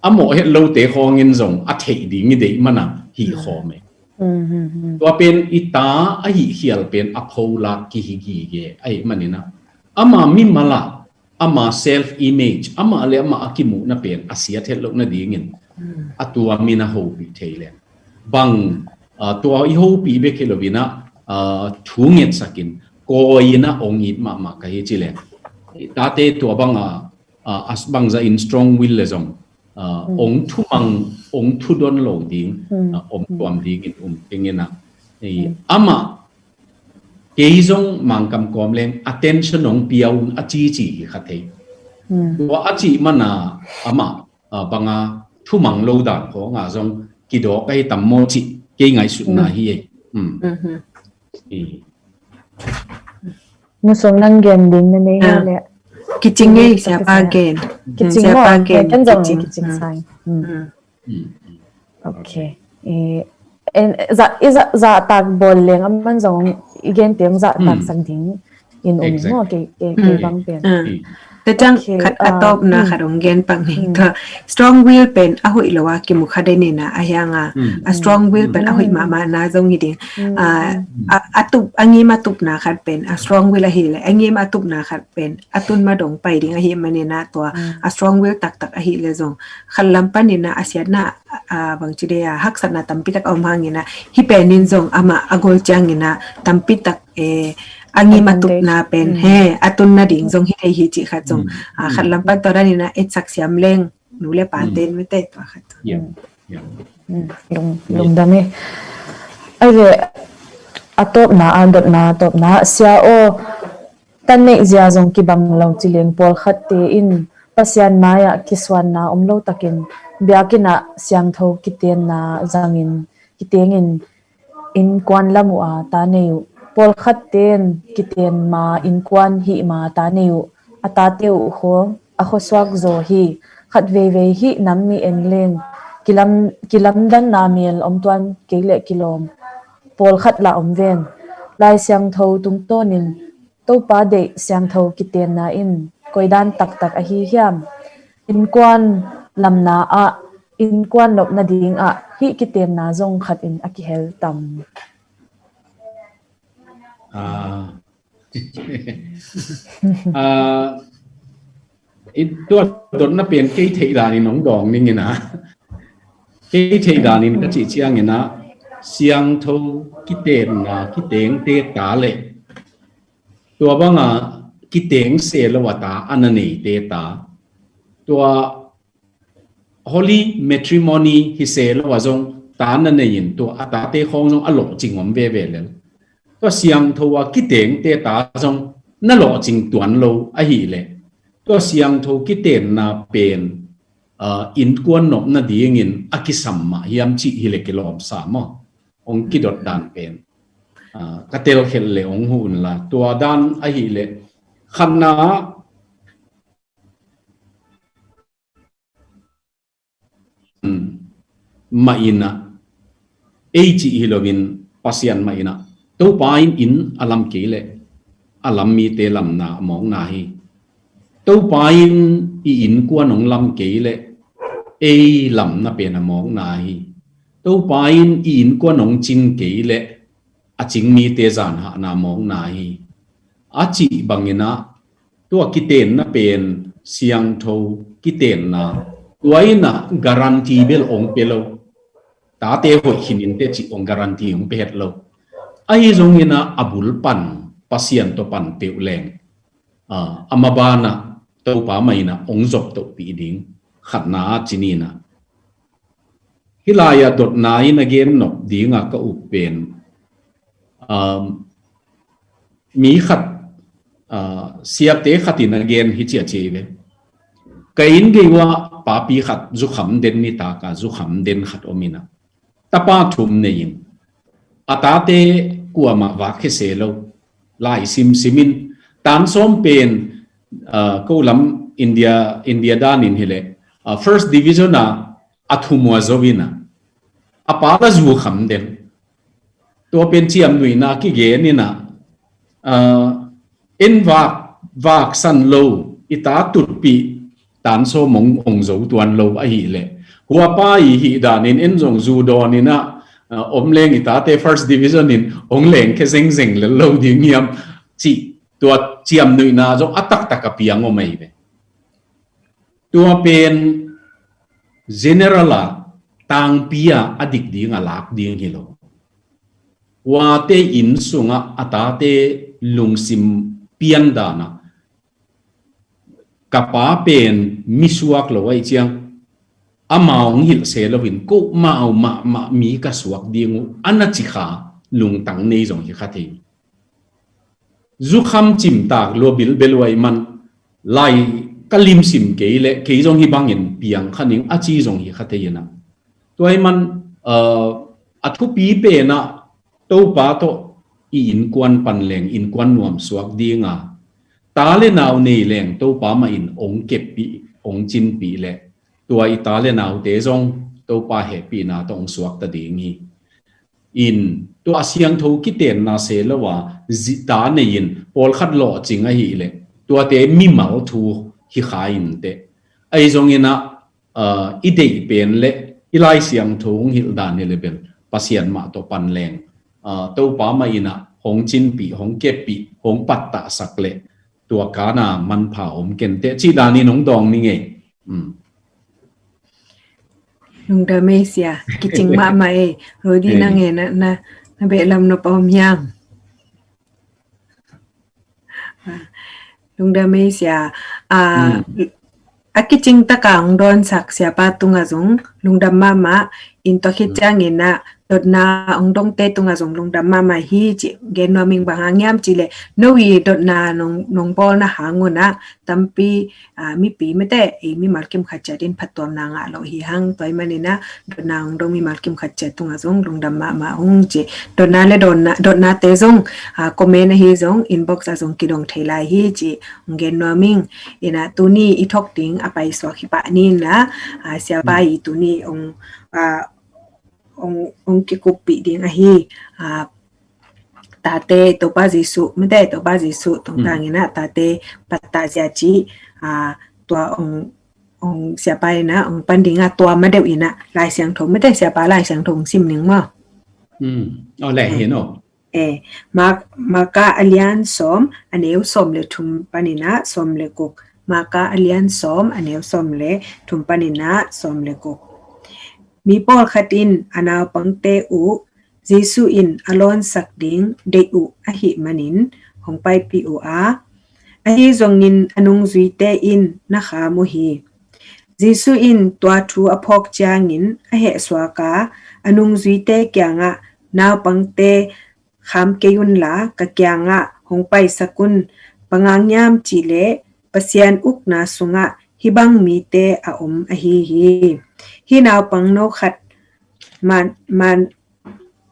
a mawh het lote khawngin zong a theih ding i deih mana hih khawm e. Tua pen i ta a hih khial pen a pholak kihi gige ahih manin ah, ama mimal ah ama self image, amah le amah a kimuhna pen a siat het loh nadingin a tuamin a hopih thei leng. Bang, ah, tua i hopih bek hi loin ah, ah, thu ngetsakin kawi in ah hong it mahmah ka hi ci leng. Tate tua banga, ah, as bangza in strong will le zong, ah, hong thumang, hong thudon lo ding, ah, om tuam dingin um keng in ah. Amah kei zong Mangkam kawm leng attention hong pia un a cici hi kha thei. Tua a cih mana amah, ah, banga thumang lo dan khawngah zong kidawk ahi tam maw cih kei ngaihsutna hi ei. Nu Sung, nang gen ding na nei leh. Kicing ei, siapa gen. Kicing maw, ken zong kicing sai. Ok. I, en, za, i za, zahtak bawl leng a man zong i gen teng zahtak sak ding in um maw, kei, kei, kei bang pen. Tua ciang khat a tawpna khat hong gen pak ning. Tua strong will pen a hoih lo a kimu kha den in a, a hiang a, a strong will pen a hoih mahmahna zong hi ding. A, a tup, a ngim a tupna khat pen a strong will ahi leh a ngim a tupna khat pen a tun ma dong pai ding ahih manin a, tua a strong will taktak ahih leh zong khat lam panin a, a siatna, a, bangci dei a, haksatna tampi tak a om hangin a, hih pen in zong amah a gol ciangin a tampi tak, eh, a ngim a tupna pen he a tun nading zong hi thei hi cih khat zong, a, khat lam pan tua danin a etsak siam leng nu le pa ten mete tua khat. Lung, lungdam e. Ai ve, a tawpna, a dotna, a tawpna, sia aw, ta neih zia zong kibang lo ci leng pawlkhatte in Pasian mai-ah kisuanna om lo takin biakinn ah siangtho kitenna zangin kitengin innkuan lam uh a ta nei uh. Pawlkhatte in kiten ma innkuan hih ma ta nei uh. A tate uh khawng a khuasuak zaw hi. Khat veivei hih nam nih en leng kilam, kilamdanna mel om tuan kei leh kilawm pawlkhat lah om ven. Lai Siangtho tungtawnin Topa deih siangtho kitenna in koidan taktak ahi hiam? Innkuan lamna ah, innkuan nop nading ah hih kitenna zong khat in a kihel tam. Ah. Ah, i tua dotna pen kei theih danin hong dawng ning in a. Kei theih danin ka cih ciangin a, siangtho kitenna kitengte ta leh tua banga kiteng se lo a ta a na neite ta, tua holy matrimony hi se lo a zong ta na nei in tua a tate khawng zong a lawhcing om veve lel. tua siangtho a kitengte ta zong na lawhcing tuan lo ahileh, tua siangtho kitenna pen, ah, innkuan nop nadingin a kisam mah hiam cih hileh kilawmsa maw? Hong kidot dan pen, ah, ka telkhelh leh hong huh unla, tua dan ahileh khatna, hmm, mah inah, ei cih hi loin Pasian mah inah, Topa in inn a lam kei leh a lam mite lamna a mawkna hi. Topa in i innkuan hong lam kei leh ei lamna pen a mawkna hi. Topa in i innkuan hong cing kei leh a cing mite zanhahna mawkna hi, a cih banginah, tua kitenna pen siangtho kitenna, tua inah guarantee bel hong pia lo. Tate hoih khin inteh cih hong guarantee hong pia het lo. Ahi zonginah a bul pan Pasian tawh pan peuh leng, ah, a mabanah Topa mah inah hong zoptohpih ding, khatna a ci ninah. Hih lai-ah dotna in a gen nop dinga ka up pen, um, mi khat, uh, siate khat in a gen hi ci a ci ve. Ka inn gei uah papi khat zukham den, nitaka zukham den khat om inah, tapa thum nei in, a tate kuamah vak khia se lo, lai simsim in, tan sawm pen, ah, ko lam India, India danin hileh, ah, first division ah a thumua zo inah, a pa la zukham den. Tua pen ciamnuihna kigen inah, ah, en vak, vaksan lo, i ta tutpih, tan sawm hong, hong zo tuan lo ahileh, hua pa i hih danin en zong zu dawn inah, ah, om leng i tate first division in hong lengkhia zengzeng lel lo ding hiam cih, tua ciamnuihna zong a taktak a piang om ahi ve. Tua pen general ah, tangpi ah a dik ding a lak ding hi lo. Huate inn sungah a tate lungsim pian danah, ka pa pen mi suak lo ahih ciang, amau hong hilh se loin ko mau mahmah mi ka suak ding uh, a na ci kha lungtang nei zong hi kha thei. Zukham cimtak lua bilbel uh ahih man, lai ka limsim kei leh kei zong hih bangin piang kha ning a ci zong hi kha thei inah. Tua ahih man, uh, a thupi penah Topa tawh i innkuan pan leng innkuan nuam suak dinga, ta le nau nei leng Topa mah in hong keppih, hong cinpih leh tua i ta le naute zong Topa hehpihna tawh hong suakta ding hi. In tua a siangtho kitenna se lo a, zi ta nei in pawlkhat lawhcing ahileh, tuate mimal thu hi kha inteh. Ahi zonginah, ah, i deih pen le i Lai Siangtho hong hilh dan hi le bel Pasian mah tawh pan leng, ah, Topa mah inah hong cinpih, hong keppih, hong pattahsak le tua kana manpha om kenteh cih danin hong dawng ni ngei. Um. Lungdam ei sia, kicing mahmah ei. Rodi, na nge na, na, na beh lam nop a om hiam? Lungdam ei sia. A, a kicing taka hong dawnsak siapa tungah zong lungdam mahmah. In tua khit ciangin ah dotna hong dongte tungah zong lungdam mahmah hi ci gen nuam ing. Bang hang hiam cih leh no i dotna nong, nong bawlna hang un ah tampi, a, mipi mate, ei mimal kim khat ciat in phattuamna ngah lo hi hang. Tua ahih manin ah dotna hong dong mimal kim khat ciat tungah zong lungdam mahmah ung ci. Dotna le dotna, dotnate zong, a, comment ahi zong inbox ah zong kidong thei lai hi ci hong gen nuam ing. In ah tuni i thok ding a paisuak hi pah ni in ah, a, siapa i tuni hong, a, hong, hong kikuppih ding ahi, a, tate Topa Jesuh, mate Topa Jesuh tungtangin ah tate pattah zia ci, a, tua hong, hong siapa in ah hong pan ding a, tua ma deuh in ah Lai Siangtho, mate siapa Lai Siangtho hong sim ning maw? Hmm. Oh, leh hi no. Eh, Mark, Marka a lian sawm, a neu sawm le thum panin ah sawm le guk. Marka a lian sawm, a neu sawm le thum panin ah sawm le guk. Mi pawlkhat in a naupangte uh Jesuh in a lawnsak ding deih uh ahih manin hong paipih uh a, ahi zongin a nungzuite in na kham uh hi. Jesuh in tua thu a phawk ciangin a hehsuak a, a nungzuite kiangah, naupangte kham kei unla ka kiangah hong paisak un. Bang hang hiam cih leh Pasian ukna sungah hih bang mite a om ahi hi. Hih naupangno khat man, man,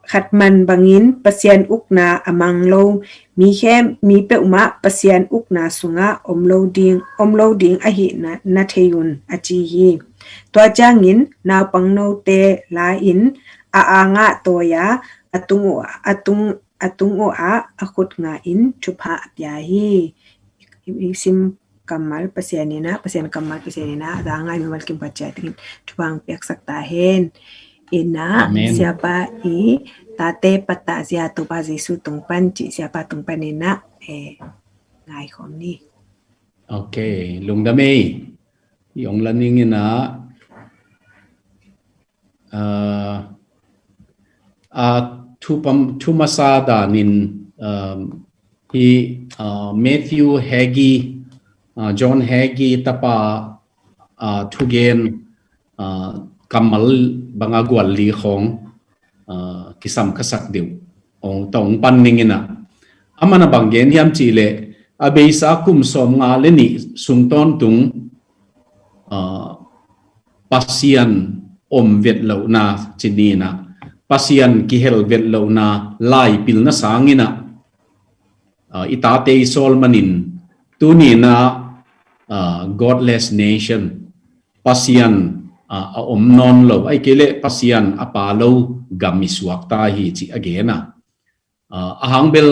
khat man bangin Pasian ukna a mang lo mi khem, mi peuhmah Pasian ukna sungah om lo ding, om lo ding ahihna na thei un, a ci hi. Tua ciangin naupangnote la-in a angah tawi a, a tung uh, a tung, a tung uh ah a khut nga-in thupha a pia hi. I sim kammal Pasian in ah, Pasian kammal Pasian in ah, a dang a mimal kim khat ciat dingin thupha hong piaksak ta hen. In ah, Amen. Siapa i tate patah zia Topa Jesu tung pan cih Siapa tung pan in ah, eh, ngai khawm ni. Ok, lungdam ei. I ong la ning in ah, ah, ah, thu pam, thu masa danin, um, hi, ah, Matthew Hagee, ah, John Hagee tapa, ah, thugen, ah, kammal banga gual li khawng, ah, kisam khasak deuh. Ong tawng pan ning in ah. Aman a bang gen hiam cih leh, a beisa kum sawmnga le nih sung tawntung, ah, Pasian om vet lohna ci ni in ah, Pasian kihel vet lohna lai pilna sangin ah, ah, i tate i sawl manin tuni in ah, ah, godless nation, Pasian, ah, a om nawn lo, ahih kei leh Pasian a pha lo gam i suak ta hi cih a gen a. Ah, a hang bel,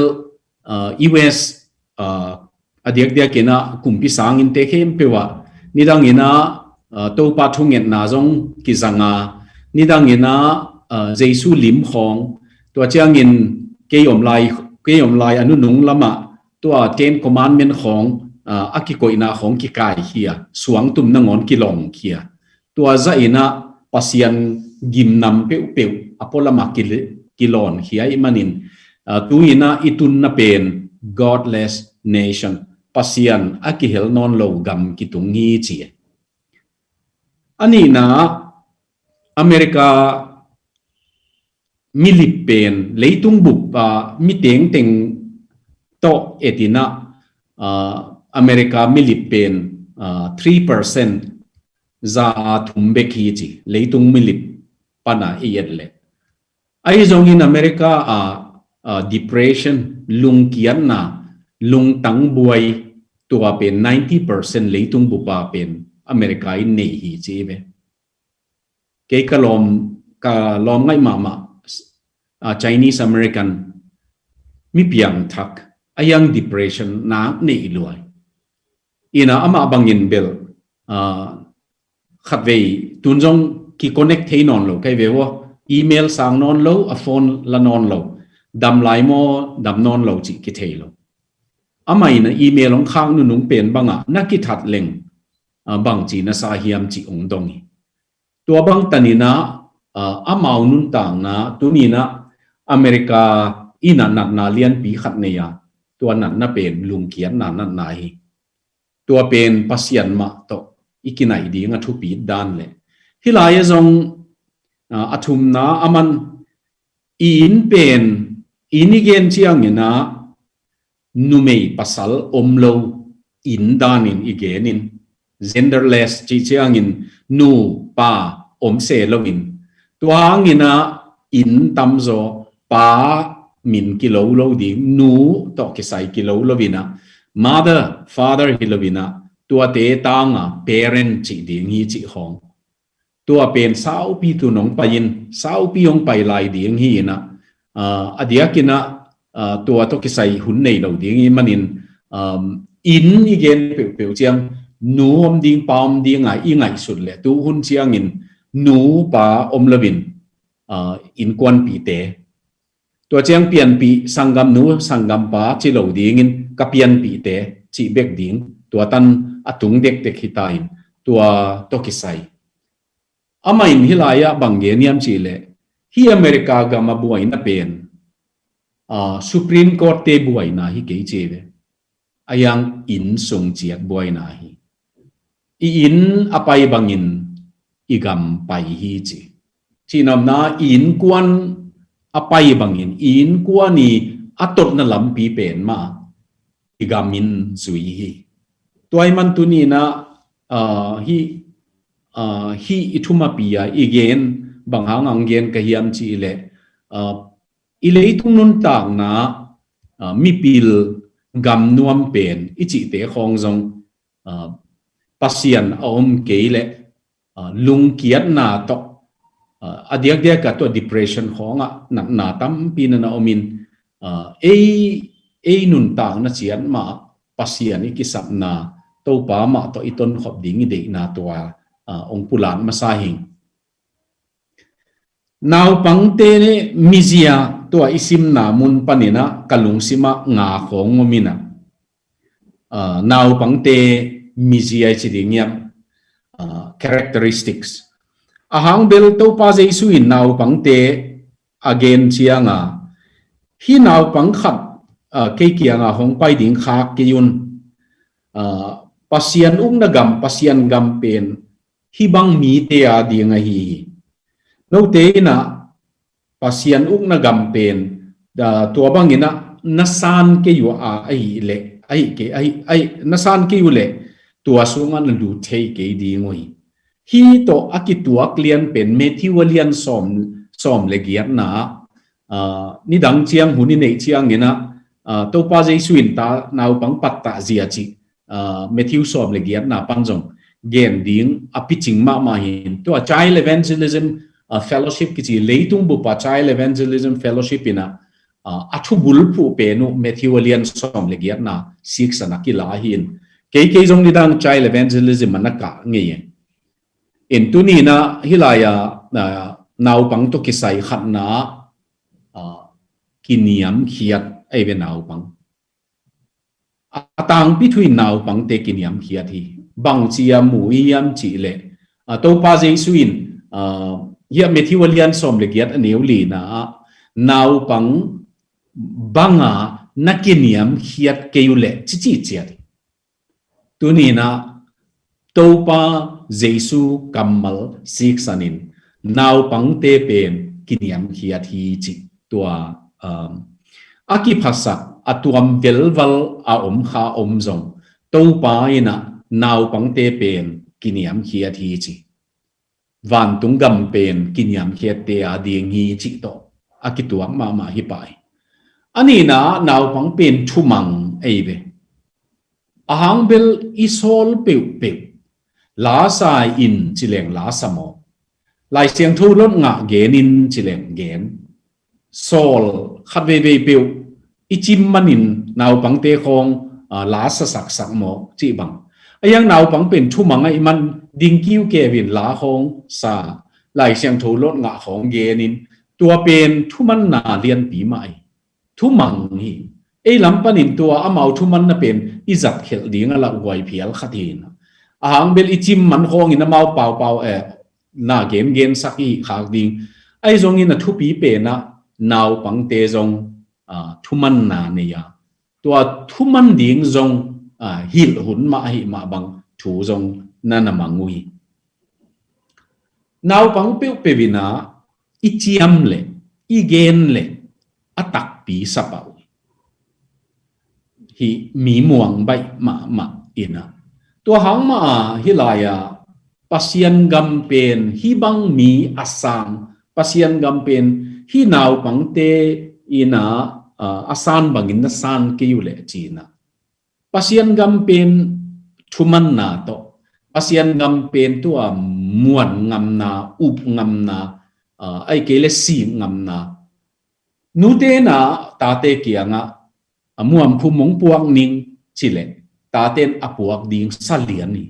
ah, U S, ah, a diakdiak in ah kumpi sangin te khempeuh ah nidang in ah, ah, Topa thungetna zong kizang a, nidang in ah, ah, Jesu lim khawng, tua ciangin kei om lai, kei om lai a nunung lamah tua Ten Commandment khawng, ah, a kikoihna khawng kikai khia, suangtum nangawn kilawng khia. Tua zah in ah Pasian gimnam peuhpeuh a pualamah ki, kilawn khia ahih manin, ah, tu in ah i tunna pen godless nation, Pasian a kihel nawn lo gam kitung hi ci. A nihna, America milip pen leitung bup a mi tengteng tawh et in ah, ah, America milip pen, ah, three percent, za a thum bek hi ci, leitung milip pana i et leh. Ahi zongin America a, ah, depression, lungkiatna, lungtang buai, tua pen ninety percent leitung bupa pen America in nei hi ci ve. Kei ka lawm, ka lawm ngaih mahmah, ah, Chinese American mi piangthak a young depression na nei luai. In ah amah bangin bel, ah, khatvei tun zong ki connect thei nawn lo kei ve ua, email sang nawn lo, a phone la nawn lo, dam lai maw, dam nawn lo cih kithei lo. Amah in ah email hong khak nunung pen bangah na kithat leng, ah, bangci na sa hiam cih hong dong hi. Tua bang tan in ah, ah, amau nuntakna, tuni in ah America in ah natna lianpi khat nei a, tua natna pen lungkiatna natna hi. Tua pen Pasian mah tawh i kinaih ding a thupi dan leh. Hih lai ah zong, ah, a thumna aman i inn pen, inn i gen ciangin ah numei pasal om lo inn danin i genin, genderless cih ciangin nu pa om se loin, tua hangin ah inn tamzaw pa min kilo lo ding, nu tawh kisai kilo loin ah, mother, father hi loin ah, tuate tanga parent cih ding hi cih khawng. Tua pen saupi tun hong pai in, saupi hong pai lai ding hi in ah, ah, a diakin ah, ah, tua tawh kisai hun nei lo ding hi manin, um, inn i gen peuhpeuh ciang, nu om ding, pa om ding a i ngaihsut leh, tu hun ciangin nu pa om loin, ah, innkuanpihte. Tua ciang pianpih, sanggamnu, sanggampa ci lo dingin ka pianpihte cih bek ding, tua tan a tung dekdek hi ta in, tua tawh kisai. Amah in hih lai-ah bang gen hiam cih leh, hih America gam a buaina pen, ah, Supreme Court te buaina hi kei ci ve. A hiang inn sung ciat buaina hi. I inn a pai bangin i gam pai hi ci. Cihnopna, i innkuan a pai bangin i innkuan i a totna lampi pen mah i gam in zui hi. Tua ahih man tuni-in ah, ah, hih, ah, hih i thumapi a i gen bang hang a gen ka hiam cih leh, ah, i leitung nuntakna, ah, mipil gam nuam pen i cihte khawng zong, ah, Pasian a om kei leh, ah, lungkiatna tawh, ah, a diakdiak a tua depression khawngah natna tampi na na om in, ah, ei, ei nuntakna ciat mah Pasian i kisapna, Topa mah tawh i tonkhop ding i deihna tua, ah, hong pulak masa hi. Naupangte mizia tua i simna mun panin ah ka lungsim ah nga khawng om in ah, ah, naupangte mizia i ci ding hiam, ah, characteristics. A hang bel Topa Jesu in naupangte a gen ciang a, hih naupang khat, ah, kei kiang a hong pai ding khak kei un. Ah, Pasian ukna gam, Pasian gam pen hih bang mite a ding ahi hi. Note in ah Pasian ukna gam pen, ah, tua bangin ah na san kei uh a, ahih leh, ahih kei, ahih, ahih, na san kei uh leh tua sungah na lut thei kei ding uh hi. Hih tawh a kituak lian pen Matthew a lian sawm, sawm le giatna ah, ah, nidang ciang hun i neih ciangin ah, ah, Topa Jesu in ta naupang pattah zia cih, ah, Matthew sawm le giatna pan zong gen ding a picing mahmah hi. Tua Child Evangelism, ah, Fellowship kici, leitung bup a Child Evangelism Fellowship in ah, ah, a thubulphuh pen uh Matthew a lian sawm le giatna six ah na kila hi. Kei, kei zong nidang Child Evangelism ah na kah ngei hi. In tuni-in ah hih lai-ah, ah, naupang tawh kisai khatna, ah, kiniamkhiat ahi ve naupang. A tangpi thu in naupangte kiniamkhiat hi. Bangci a mu i hiam cih leh, ah, Topa Jesu in, ah, hiah Matthew a lian sawm le giat a neu lina ah, naupang banga na kiniamkhiat kei uh leh ci ci ciat hi. Tuni-in ah Topa Jesu kammal siksanin naupangte pen kiniamkhiat hi ci. Tua, um, a kiphasak a tuam velval a om kha om zong Topa in ah naupangte pen kiniamkhiat hi ci. Vantung gam pen kiniamkhiatte a ding hi cih tawh a kituak mahmah hi pah hi. A nihna naupang pen thumang ahi ve. A hang bel i sawl peuhpeuh, la sa in ci leng la sa mawk, Lai Siangtho lot ngah gen in ci leng gen. Sawl khat veivei peuh i cim manin naupangte khawng, ah, la sa saksak mawk cih bang. A hiang naupang pen thumang ahih man ding kiu kevin la khawng sa, Lai Siangtho lot ngah khawng gen in, tua pen thumanna lianpi mah hi. Thumang hi. Ei lam panin tua amau thumanna pen i zat khelh ding a lauhuai phial khat hi. A hang bel i cim man khawngin amau paupau, eh, na gengensak i hih khak ding. Ahi zongin a thupi pen ah naupangte zong, ah, thumanna nei a, tua thuman ding zong, ah, hilh hun mah ahih mah bang thu zong na na mang uh hi. Naupang peuhpeuh in ah i ciam leh i gen leh a takpi sa pah uh hi. Mi muang baih mahmah in ah, tua hang mah a hih lai-ah Pasian gam pen hih bang mi a sang, Pasian gam pen hih naupangte in ah, ah, a san bangin na san kei uh leh ci-in ah, Pasian gam pen thumanna tawh, Pasian gam pen tua muan ngamna, up ngamna, ah, ahih kei leh sik ngamna, nute in ah tate kiangah, a muamkhum hong puak ning ci leh, tate in a puak ding sa lian hi.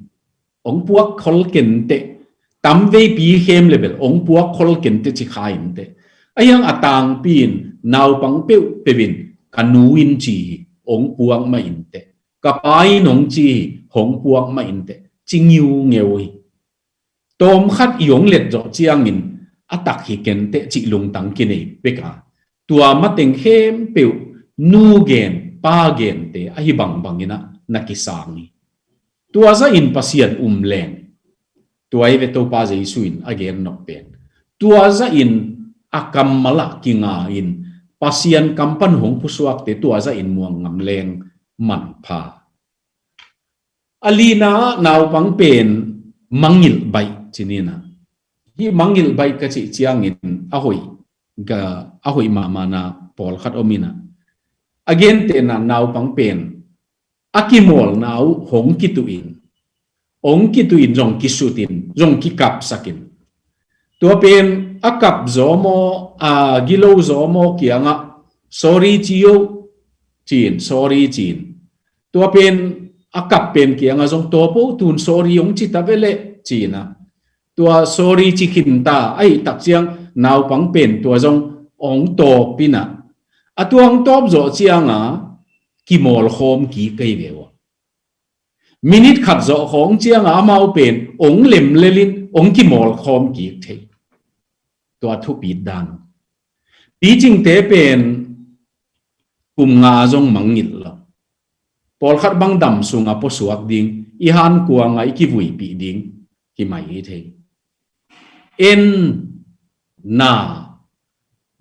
Hong puak khol kenteh, tam veipi khem leh bel hong puak khol kenteh ci kha inteh. A hiang a tangpi in naupang peuhpeuh in ka nu in ci hi, hong puak mah inteh. Ka pa in hong ci hi, hong puak mah inteh, ci ngiungeu hi. Tawm khat i hong let zawh ciangin a tak hi kenteh cih lungtang kinei bek a, tua mateng khempeuh nu gen, pa gente ahi bangbang in ah na kisang hi. Tua zahin Pasian um leng, tua hi ve Topa Jesu in a gen nop pen. Tua zahin a kammal ah kinga in Pasian kam pan hong pusuakte tua zahin muang ngam leng manpha. A lina naupang pen mangilh baih ci ni na. Hih mangilh baih ka cih ciangin a hoih, a hoih mahmahna pawlkhat om ina. A gentehna naupang pen a kimawlna uh hong kituh in, hong kituh in zong kisut in, zong kikapsak in. Tua pen a kap zaw maw, a gilo zaw maw kiangah sorry ci uh, ci-in, sorry ci-in. Tua pen a kap pen kiangah zong tua po tun sorry hong ci ta ve leh ci-in a. Tua sorry ci khin ta, ahih tak ciang naupang pen tua zong hong tawp ina. A tua hong tawp zawh cianga kimawlkhawm kik kei ve uh. Minit khat zawh khawng cianga amau pen hong lemlel in hong kimawlkhawm kik thei. Tua thupit dan. Picingte pen kum nga zong mangngilh lo. Pawlkhat bang dam sunga pusuak ding, i hankuanga i kivuipih ding hi mai hi thei. En, na,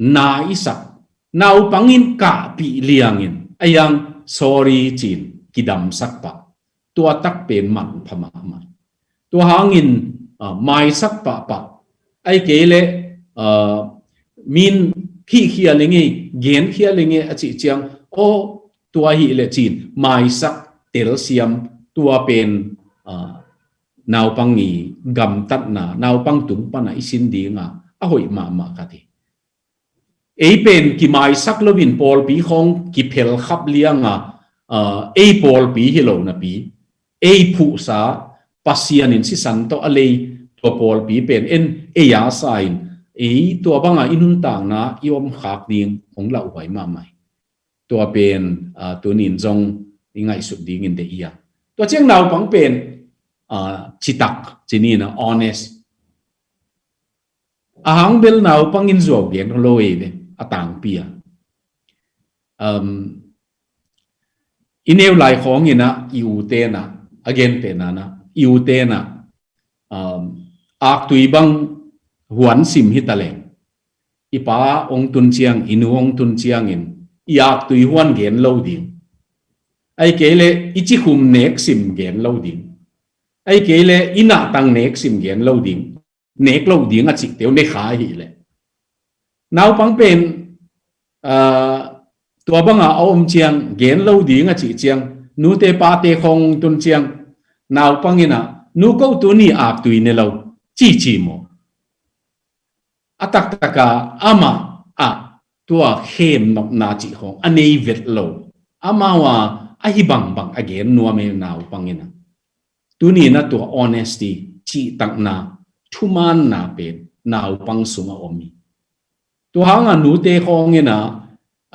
na i sak, naupangin kahpih liangin a yang sorry ci-in kidamsak pah. Tua tak pen manpha mahmah. Tua hangin, ah, maisak pahpah. Ahih kei leh, ah, min khihkhia lenge, genkhia lenge a cih ciang, aw, tua hi leh ci-in maisak telsiam, tua pen, ah, naupang i gamtatna, naupang tung pana i sin dinga a hoih mahmah khat hi. Ei pen kimaisak loin pawlpi khawng kiphelkhap lianga, ah, ei pawlpi hi lo napi, ei phuhsa, Pasian in sisan tawh a lei tua pawlpi pen en ei a sa in, ei tua banga i nuntakna i omkhak ding hong lauhuai mahmah hi. Tua pen, ah, tunin zong i ngaihsut dingin deih hi a. Tua ciang naupang pen, ah, citak ci ni na, honest. A hang bel naupangin zuau gen lo ei ve, a tangpi a. Um, i neu lai khawngin a, i ute na, a gentehna na, i ute na, um, aktui bang huan sim hi ta leng, i pa hong tun ciang, i nu hong tun ciangin i aktui huan gen lo ding. Ahih kei leh i cikhum nek sim gen lo ding. Ahih kei leh i nahtang nek sim gen lo ding. Nek lo ding a cihte uh ne kha ahih leh. Naupang pen, ah, tua banga a om ciang, gen lo ding a cih ciang, nute pate khawng tun ciang, naupang in a, nu ko tuni aktui ne lo, cici maw. A taktaka amah ah tua khemnopna cih khawng a nei vet lo. Amau a ahi bangbang a gen nuam ei naupang in a. Tuni na tua honesty, cihtakna, thumaanna pen naupang sungah om hi. Tua hanga nute khawngin a,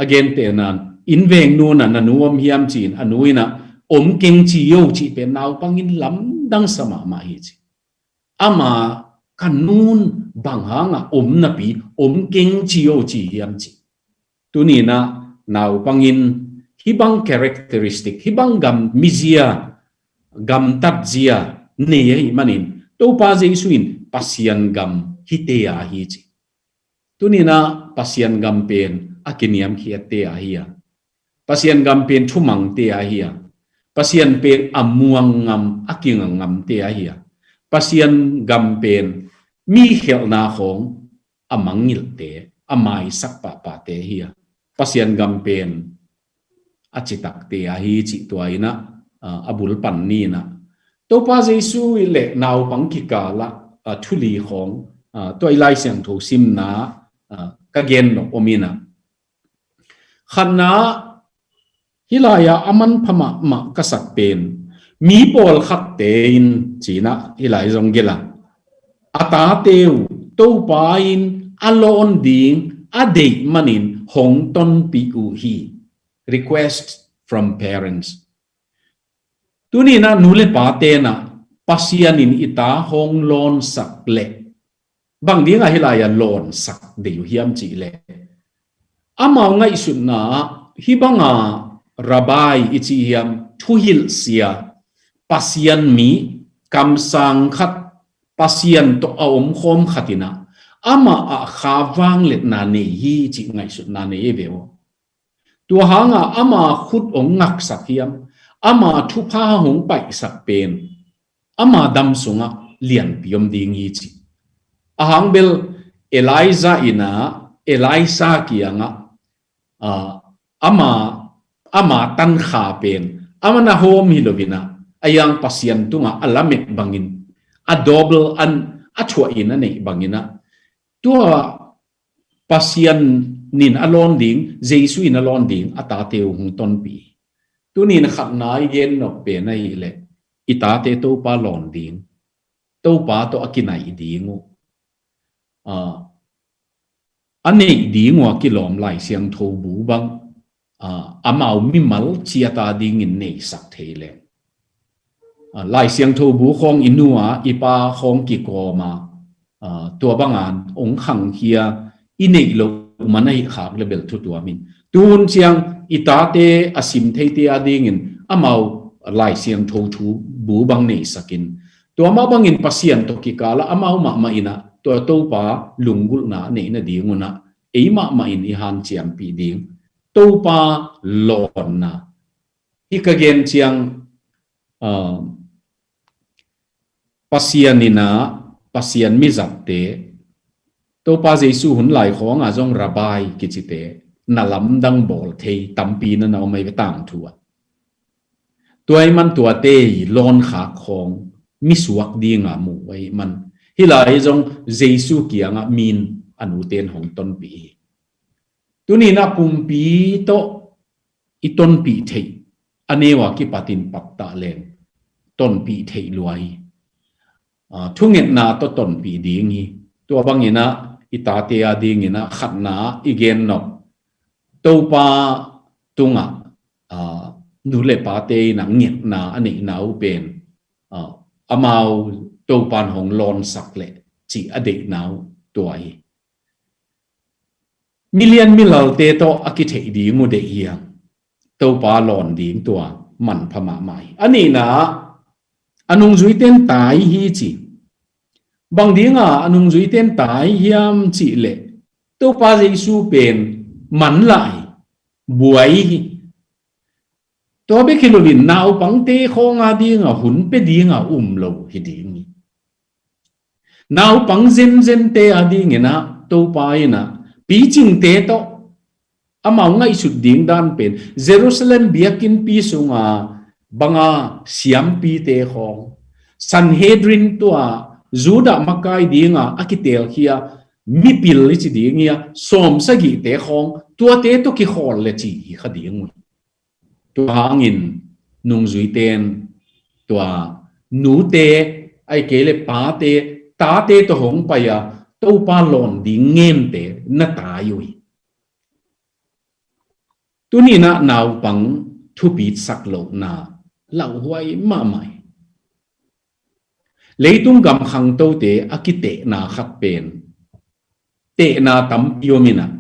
a gentehna, inn veng nu na, na nu om hiam ci-in, a nu in a, om keng ci o cih pen naupangin lamdang sa mahmah hi ci. Ama ka nun bang hanga om napi, om keng ci o ci hiam ci. Tuni na naupangin hih bang characteristic, hih bang gam mizia, gamtat zia nei ahih manin, Topa Jesu in Pasian gam hite a hi ci. Tuni na Pasian gam pen a kiniamkhiatte a hi a. Pasian gam pen thumangte a hi a. Pasian pen a muang ngam, a kinga ngamte a hi a. Pasian gam pen mi khelhna khawng a mangngilhte, a maisak pahpahte hi a. Pasian gam pen a citakte a hi cih tua in a, a, a bul pan ni na. Topa Jesu le naupang kikala, a, thu li khawng, a, tua i Lai Siangtho simna, a, ka gen nop om in a. Khatna, hih lai-ah a manpha mahmah ka sak pen, mi pawlkhatte in ci-in a hih lai zong gelh a, a tate uh Topa in a lawn ding a deih manin hong tonpih uh hi. Request from parents. Tuni na nu le pate na Pasian in i ta hong lawnsak leh, bang dinga hih lai-ah lawnsak dei uh hiam cih leh, amau ngaihsutna ah hih banga rabbi i ci hiam, thuhilhsia, Pasian mi, kamsang khat, Pasian tawh a omkhawm khat in a, amah ah kha vangliatna nei hi cih ngaihsutna nei ei ve aw. Tua hanga ama khut hong ngaksak hiam, ama thupha hong paihsak pen ama dam sungah lianpi om ding hi ci. Ahang bel Elijah in ah Elisha kiangah, ah, ama, ama tankha pen ama na hawm hi loin ah, a yang Pasian tungah a lamet bangin, a double an a thuah in a neih bangin ah, tua Pasian in a lawn ding, Jesu in a lawn ding a tate uh hong tonpih. Tunin khatna i gen nop pen ahih leh i tate Topa lawn ding, Topa tawh a kinaih ding uh, ah, a neih ding uh a kilawm Lai Siangtho bu bang, ah, amau mimal ciat a dingin neisak thei leng, ah, Lai Siangtho bu khawng i nu a i pa khawng kikawm a, ah, tua banga hong khangkhia i neih loh man ahih khak le bel thu tuam in. Tuhun ciang i tate a sim theite a dingin amau Lai Siangtho thu bu bang neisak in. Tua mah bangin Pasian tawh kikal ah amau mahmah in ah tua Topa lunggulhna a neih nading un ah ei mahmah in i hanciampih ding Topa lawnna. Hih ka gen ciang, ah, Pasian in ah, Pasian mizatte, Topa Jesu hun lai khawngah zong Rabbi kicite, na lamdang bawl thei tampi na na om ahi ve tangthu ah. Tua ahih man tuate i lawnkhak khawng misuak dinga mu ahih man, hih lai zong Jesu kiangah min a nute in hong tonpih hi. Tunin ah pumpi tawh i tonpih theih a neu a kipatin pattah leng tonpih theih lua hi. Ah, thungetna tawh tonpih ding hi. Tua bangin ah i tate a dingin ah khatna i gen nop, Topa tungah, ah, nu le pate in ah ngetna a neihna uh pen, ah, amau Topan hong lawnsak leh cih a deihna uh tua hi. Milian milalte tawh a kitheih ding uh deih hiam? Topa lawn ding tua manpha mahmah hi. A nihna ah a nungzuite in tai hi ci. Bang dinga a nungzuite in tai hiam cih leh Topa Jesu pen manlah hi, buai hi. Tua bek hi loin naupangte khawng a dinga hun pia dinga um lo hi ding hi. Naupang zenzen te a dingin ah Topa in ah picingte tawh amau ngaihsut ding dan pen Jerusalem biakinnpi sunga banga siampite khawng, Sanhedrin tua Judah makai dinga a kitelkhia mipil i ci ding hi a, sawmsagihte khawng, tuate tawh kikhawl le ci hi kha ding uh hi. Tua hangin nungzuite in tua nute, ahih kei le pate, tate tawh hong pai a Topa lawn ding ngente na tai uh hi. Tunin ah naupang thupitsak lohna lauhuai mahmah hi. Leitung gam khangtote a kitehna khat pen, tehna tampi om in ah,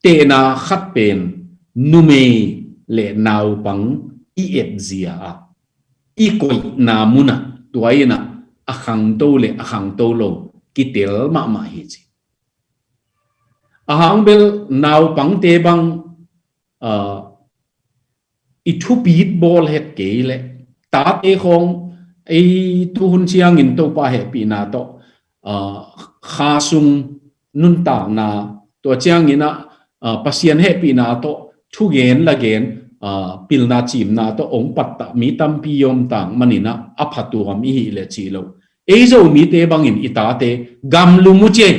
tehna khat pen numei le naupang i etzia ah, i koihna mun ah, tua in ah a khangto le a khangto lo kitel mahmah hi ci. Ahang bel naupangte bang, ah, i thupit bawl het kei leh tate khawng ei tuhun ciangin Topa hehpihna tawh, ah, kha sung nuntakna, tua ciangin ah, ah, Pasian hehpihna tawh thugen lagen, ah, pilna cimna tawh hong pattah mi tampi om tang manin ah a phatuam i hih leh cih loh, ei Zomite bangin i tate gamlum uh ci ei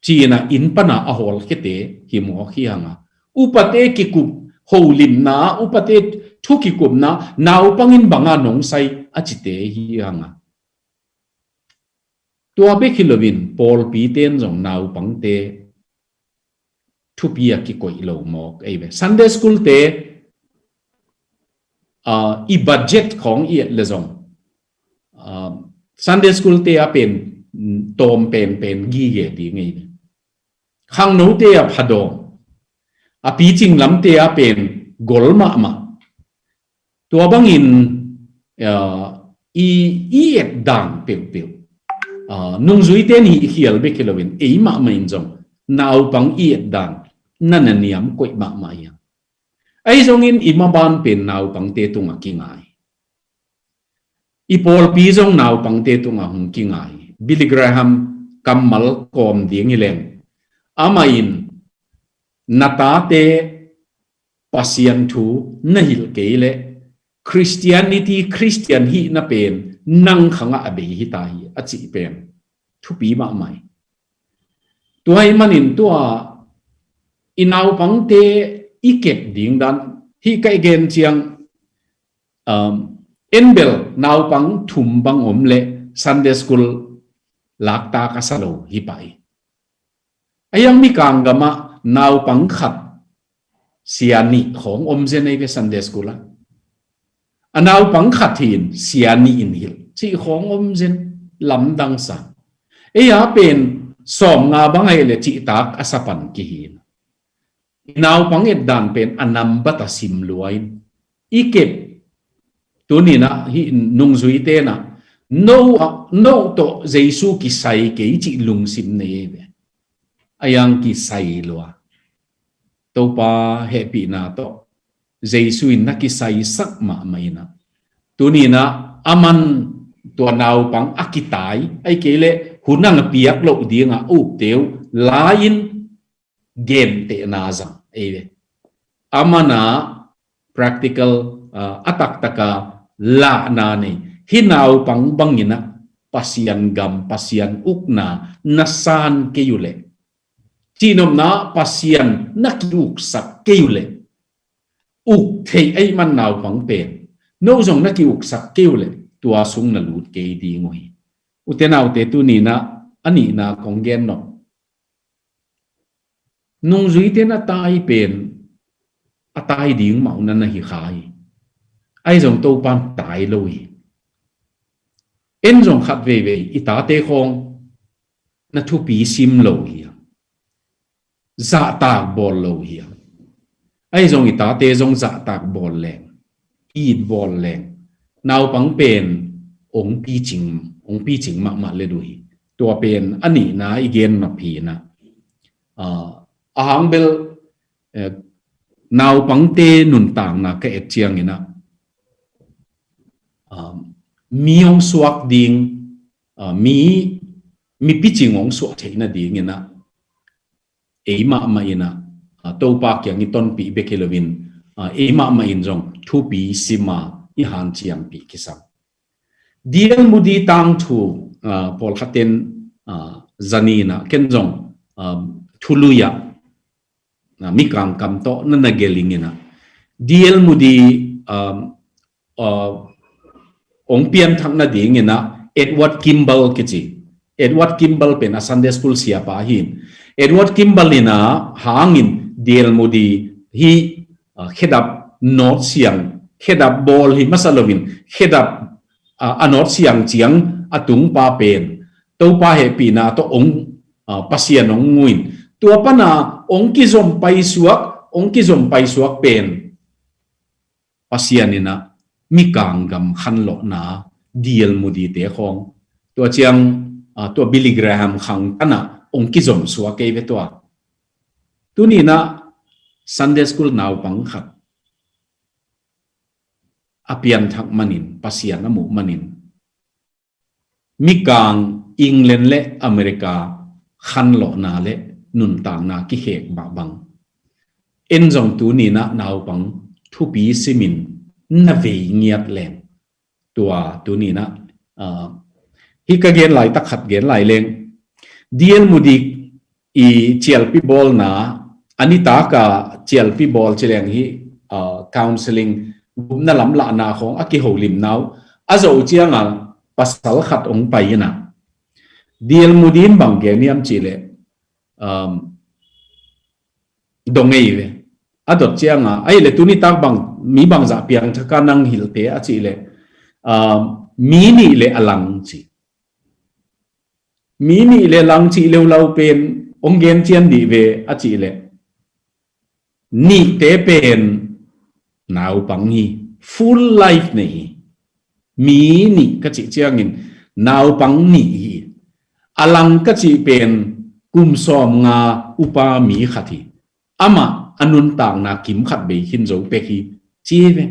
ci-in ah inn pana a hawlkhiate hi mawk hi hang a, upate kikup holimna, upate thu kikupna, naupangin banga nong sai a cite hi hang a. Tua bek hi loin pawlpite in zong naupangte thupi a kikoih lo mawk ei ve. Sunday school te, ah, i budget khawng i et le zong, ah, Sunday school te a pen, mm, tawm penpen gige ding ei ve. Khangnote a phadawm, a picing lamte a pen gol mahmah. Tua bangin, ah, i, i et dan peuhpeuh, Aa, nungzuite nih khial bek hi loin ei mahmah in zong naupang i et dan na na niam koih mahmah hi a. Ahi zongin i maban pen naupangte tungah kingai. I pawlpi zong naupangte tungah hong kingai. Billy Graham kammal kawm ding hi leng, amah in na tate Pasian thu na hilh kei leh Christianity, Christian hihna pen nang khangah a bei hi ta hi a cih pen thupi mahmah hi. Tua ahih manin tua i naupangte i kep ding dan hih ka i gen ciang, um, en bel naupang thum bang om leh Sunday school laktak a sa lo hi pah hi. A hiang Mikang gamah naupang khat sia nih khawng om zen ei ve Sunday school ah. A naupang khat hi in sia nih in hilh cih khawng om zen, lamdang sa. Ei a pen sawmnga bang ahih leh cihtak a sa pan kihi in. I naupang et dan pen a nambat a sim lua in i kep. Tuni-in ah hih nungzuite in ah no, no tawh Jesu kisai kei cih lungsim nei ei ve. A hiang kisai lua. Topa hehpihna tawh Jesu in na kisaisak mahmah in ah, tuni-in ah aman tua naupang a kitai, ahih kei leh hun a piak loh ding a ukte uh la-in gentehna zang ei ve. Aman ah practical, ah, a taktak a lahna nei. Hih naupang bangin ah Pasian gam, Pasian ukna na san kei uh leh, cihnopna Pasian na ki-uksak kei uh leh, uk theih ahih man naupang pen no zong na ki-uksak kei uh leh tua sung na lut kei ding uh hi. Ute naute, tuni-in ah a nihna kong gen nop. Nungzuite in a tai pen a tai ding mah uh na na hi kha hi. Ahi zong Topa in tai lo hi. En zong khat veivei i tate khawng na thupi sim lo hi a, zahtak bawl lo hi a. Ahi zong i tate zong zahtak bawl leng, it bawl leng, naupang pen ong picing, ong picing mahmah let uh hi. Tua pen a nihna i gen nop hi in ah, ah, a hang bel, eh, naupangte nuntakna ka et ciangin ah, ah, mi ong suak ding, ah, mi, mi picing ong suak theihna dingin ah ei mahmah in ah, ah, Topa kiang i tonpih bek hi loin, ah, ei mahmah in zong thupi sim a i hanciampih kisam. D L Moody tangthu, ah, pawlkhat in, ah, zanin ah ken zong, ah, thulu-ah, ah, Mikang kam tawh na na gelh ing in ah, D L Moody, ah, ah, ong pianthak nadingin ah Edward Kimball kici. Edward Kimball pen a Sunday school siapa hi in. Edward Kimball in ah hangin D L Moody hi, ah, khedap nawt siang, khedap bawl hi masa loin, khedap, ah, a nawt siang ciang a tungpa pen Topa hehpihna tawh ong, ah, Pasian ong ngu in. Tua pan a ong kizom paisuak, ong kizom paisuak pen Pasian in ah Mikang gam khanlawhna D L Moody te khawng, tua ciang, ah, tua Billy Graham khang tan ah ong kizom suak ei ve tua. Tuni-in ah Sunday school naupang khat a pianthak manin, Pasian a muh manin, Mikang England le America khanlawhna le nuntakna kikhek mah bang, en zong tuni-in ah naupang thupi simin na vei ngiat leng. Tua tuni-in ah, ah, hih ka gen laitak khat gen lai leng, D L Moody i cialpi bawlna, a nitak a cialpi bawl ci leng hi, ah, counseling, gupna lamlahna khawng a kiholimna uh a zoh ciang a pasal khat ong pai in ah, D L Moody in bang gen hiam cih leh, um, dong ei ve. A dot ciang a, ahih leh tuni tak bang, mi bangzah piangthak a nang hilhte a cih leh, um, mi nih le a lang ci. Mi nih le lang cih leulau pen ong gen cian dih ve a cih leh, nihte pen naupang hi, full life nei hi. Mi nih ka cih ciangin naupang nih hi. A lang ka cih pen kum sawmnga upa mi khat hi. Amah a nuntakna kim khat bei khin zo pek hi, ci hi ve.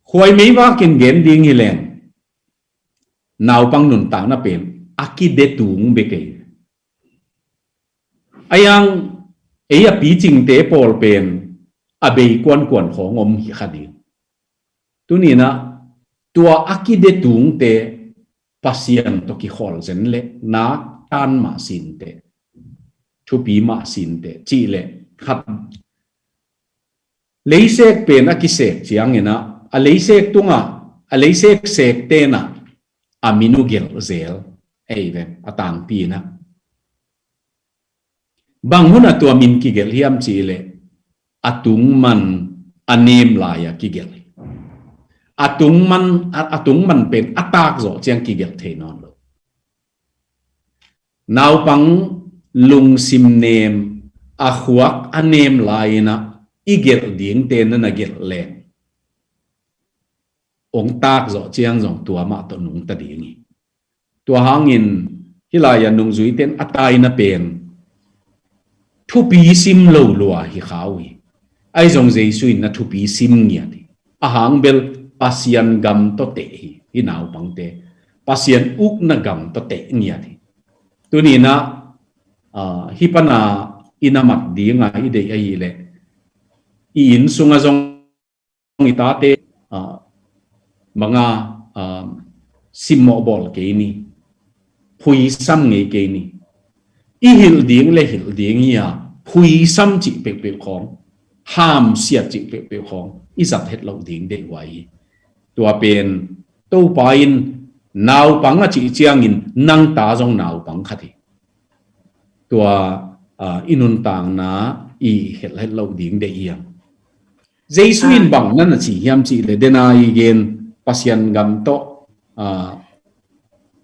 Khuai meivak in gen ding hi leng, naupang nuntakna pen a kide tung bek hi. A yang, ei a picingte pawl pen a bei kuankuan khawng om hi kha ding. Tuni-in ah tua a kide tungte Pasian tawh kikhawl zen leh nak tan mah sinteh, thupi mah sinteh, cih leh khat, leisek pen a kisek ciangin ah, a leisek tungah, a leisek sekte in ah a min uh gelh zel, ei ve, a tangpi in ah. Bang hun a tua min kigelh hiam cih leh, a tung man a nem lai-a kigelh hi. A tung man, a, a tung man pen a tak zawh ciang kigelh thei nawn lo. Naupang lungsim nem, a khuak a nem lai-in ah i gelh dingte na na gelh leng, hong tak zawh ciang zong tua mah tawh nungta ding hi. Tua hangin hih lai-a nungzuite in a taina pen thupi sim lo lua hi kha uh hi. Ahi zong Jesu in na thupi sim ngiat hi. A hang bel Pasian gam tawh teh hi, hih naupangte. Pasian ukna gam tawh teh ngiat hi. Tuni-in ah, ah, hih pan a i na mat ding a i deih ahih leh, i inn sungah zong i tate, ah, bang a, ah, simmawh bawl kei ni, phuisam ngei kei ni. I hilh ding leh hilh ding hi a, phuisam cih peuhpeuh khawng, hamsiat cih peuhpeuh khawng i zat het loh ding deih huai hi. Tua pen Topa in naupang a cih ciangin nang ta zong naupang khat hi. Tua, ah, i nuntakna i helh het loh ding deih hi hang. Jesu in bang na na ci hiam cih leh, den a i gen Pasian gam tawh, ah,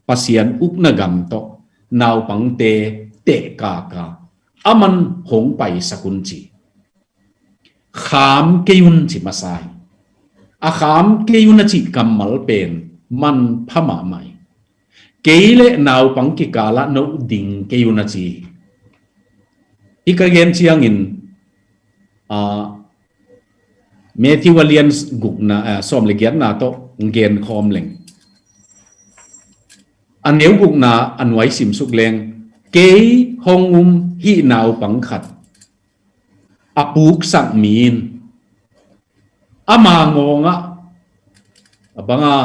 Pasian ukna gam tawh naupangte tehkak a, aman hong paisak un ci. Kham kei un ci masa hi. A kham kei un a cih kammal pen manpha mahmah hi. Kei leh naupang kikal ah no ding kei un a ci hi. Hih ka gen ciangin, ah, Matthew a lian gukna, ah, sawm leh giatna tawh gen khawm leng, a neu gukna a nuai simsuk leng, kei hong um hih naupang khat a puksak mi in ama ngawngah, a bang a,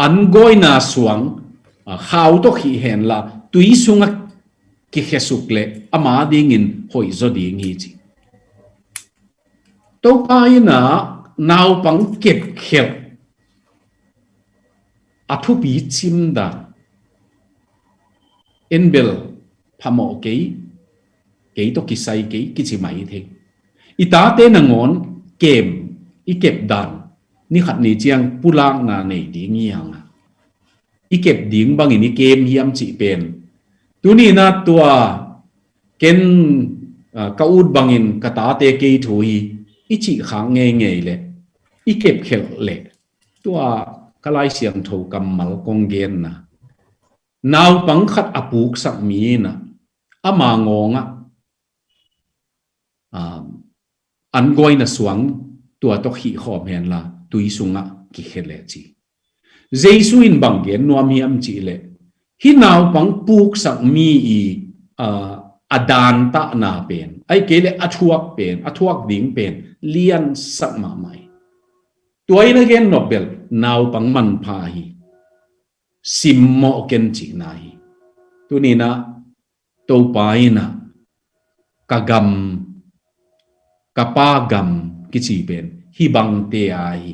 an gawina suang, a, khau tawh khih henla tui sungah kikhesuk leh ama dingin hoihzaw ding hi ci. Topa in ah naupang kepkhelh a thupi cimdan, en bel phamawh kei, kei tawh kisai kei kici mai thei. I tate nangawn kem, i kepdan, ni khat ni ciang pulakna nei ding hi hang a, i kep ding bangin i kem hiam cih pen, tuni-in ah tua ken, ah, ka ut bangin ka tate kei thu hi, i cih khak ngeingei leh i kepkhelh leh, tua ka Lai Siangtho kammal kong genna, naupang khat a puksak mi in ah ama ngawngah, ah, an gawina suang tua tawh khih khawm henla tui sungah kikhia leh ci. Jesu in bang gen nuam hiam cih leh, hih naupang puksak mi i, ah, a dantahna pen, ahih kei leh a thuak pen, a thuak ding pen liansak mahmah hi. Tua in a gen nop bel naupang manpha hi, simmawh ken cihna hi. Tuni-in ah Topa in ah ka gam, ka Pa gam kici pen hih bangte a hi.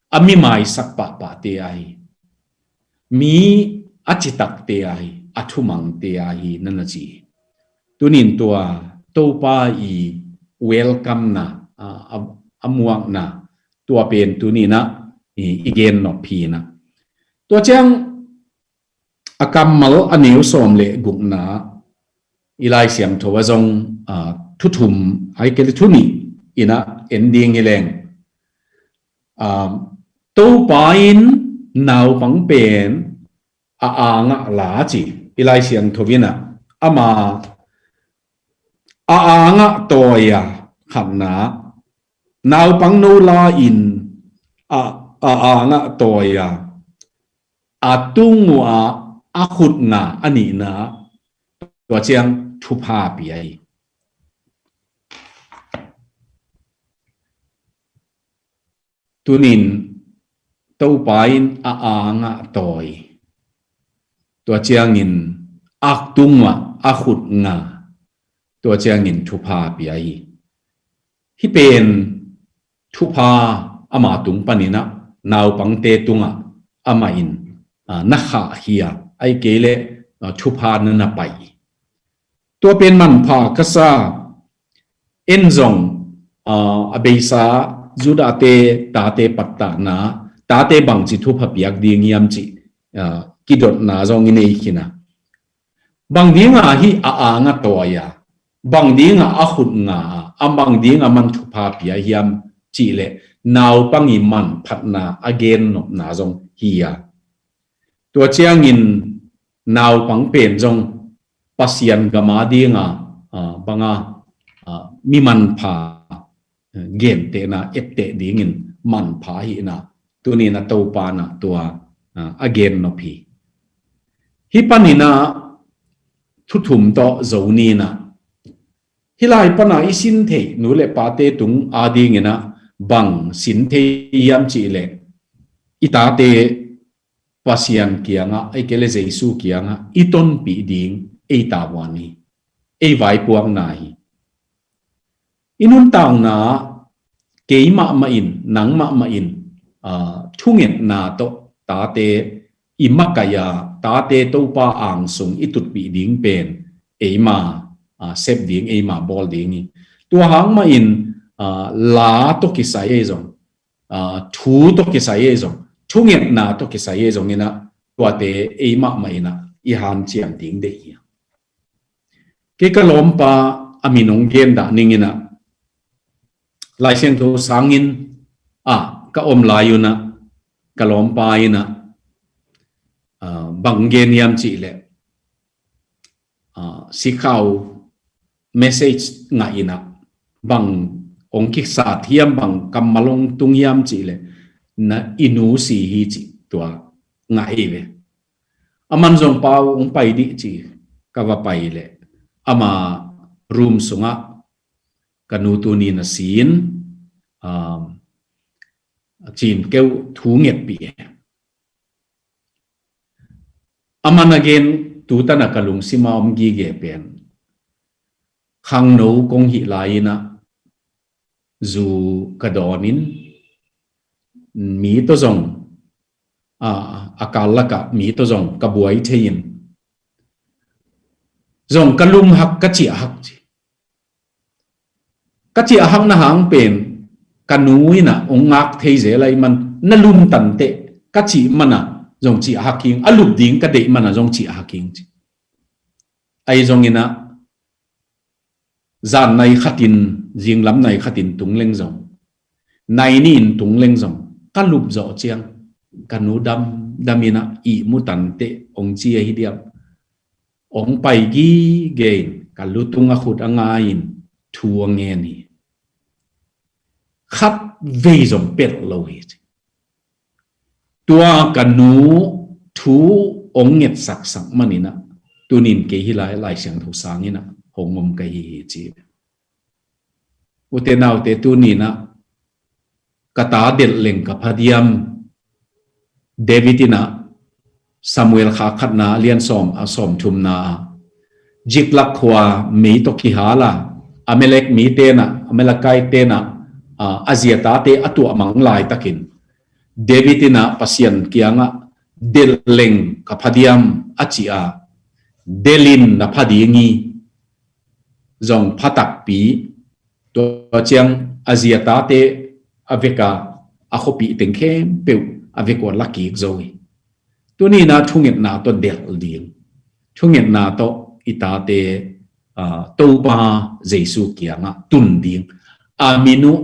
A mi maisak pahpahte a hi. Mi a citakte a hi, a thumangte a hi, na na ci hi. Tuni-in tua Topa i welcome-na, a, a, a muakna, tua pen tuni-in ah i, i gen nop hi-in ah. Tua ciang a kammal a neu sawm leh gukna i Lai Siangtho ah zong, ah, thu thum, ahih kei leh thu nih in ah en ding hi leng. Ah, Topa in naupang pen a angah la ci. I Lai Siangtho in ah ama a angah tawi a khatna, naupang no la in a, a angah tawi a, a tung uh a a khut nga a nihna, tua ciang thupha pia hi. Tunin Topa in a angah tawi, tua ciangin a tung uh a a khut nga, tua ciangin thupha pia hi. Hih pen thupha ama tung panin ah naupangte tungah amah in, ah, na khahkhia, ahih kei leh, ah, thupha na na pai. Tua pen manpha ka sa. En zong, ah, a beisa Judahte tate pattahna, tate bangci thupha piak ding hiam cih, ah, kidotna zong i nei khin a. Bang dinga hih a angah tawi a, bang dinga a khut nga a, a bang dinga man thupha pia hiam cih leh naupang i manphatna a gennopna zong hi a. Tua ciangin naupang pen zong Pasian gam a dinga, ah, banga, ah, mi manpha, ah, gentehna etteh dingin manpha hihna, tunin a Topa in ah tua, ah, a gennop hi. Hih panin ah thu thum tawh zo ni in ah, hih lai pana i sin theih nu le pate tung a dingin ah bang sin thei hiam cih leh, i tate Pasian kiangah, ahih kei leh Jesu kiangah i tonpih ding ei tavuan hi, ei vaipuakna hi. I nuntakna, kei mahmah in, nang mahmah in, ah, thungetna tawh tate i makaih a, tate Topa angsung i tutpih ding pen eima, ah, sep ding, eima bawl ding hi. Tua hang mahin, ah, la tawh kisai ei zong, ah, thu tawh kisai ei zong, thungetna tawh kisai ei zong in ah, tuate ei mahmah in ah i hanciam ding deih hi. Kei ka lawmpa a min hong gen dah ning in ah, Lai Siangtho sanginn ah ka om lai un ah, ka lawmpa in ah, ah, bang gen hiam cih leh, ah, sikhau message ngah in ah, bang hong kisat hiam, bang kammal hong tung hiam cih leh, na i nu si hi cih tua ngah hi ve. Aman zong, "Pa aw, hong pai dih," ci, ka va pai leh, ama room sungah ka nu tuni-in a si in, um, a cin keu thu ngetpih e. Aman a gen tu tan a ka lungsim a om gige pen, khangno kong hih lai in ah zu ka dawn in, mi tawh zong, a, a kal lakah mi tawh zong ka buai thei in, zong ka lum hak, ka ciah hak ci. Ka ciah hakna hang pen ka nu in ah hong ngak thei zel ahih man, "Na lum tan teh," ka cih man a zong ciah hak hing, a lup ding ka deih man a zong ciah hak hing ci. Ahi zongin ah, zan nai khatin, zinglam nai khatin tung leng zong, nai nih in tung leng zong, ka lup zawh ciang ka nu damdam in ah, "Ihmu tan teh," hong ci ahi diam. Hong pai gige in ka lutung a khut a ngai in thu a ngen hi. Khat vei zong pelh lo hi ci. Tua ka nu thu hong ngetsaksak man in ah, tunin kei hih lai, Lai Siangtho sang in ah hong om ka hi hi ci. Ute naute, tunin ah ka ta delh leng ka phadiam. David in ah Samuel kha khatna a lian sawm, a sawmthumna ah, Ziklag khua mei tawh kihal a, Amalek mite in ah, Amalekite in ah, a, a zia tate a tuahmang laitakin, David in ah Pasian kiangah, "Delh leng ka phadiam," a ci a, "Delh in na pha ding hi," zong pha takpi, tua ciang a zia tate a vek a, a khuapih teng khempeuh a vek uh a la kik zo hi. Tunin ah thungetna tawh delh ding, thungetna tawh i tate, ah, Topa Jesu kiangah tun ding, a min uh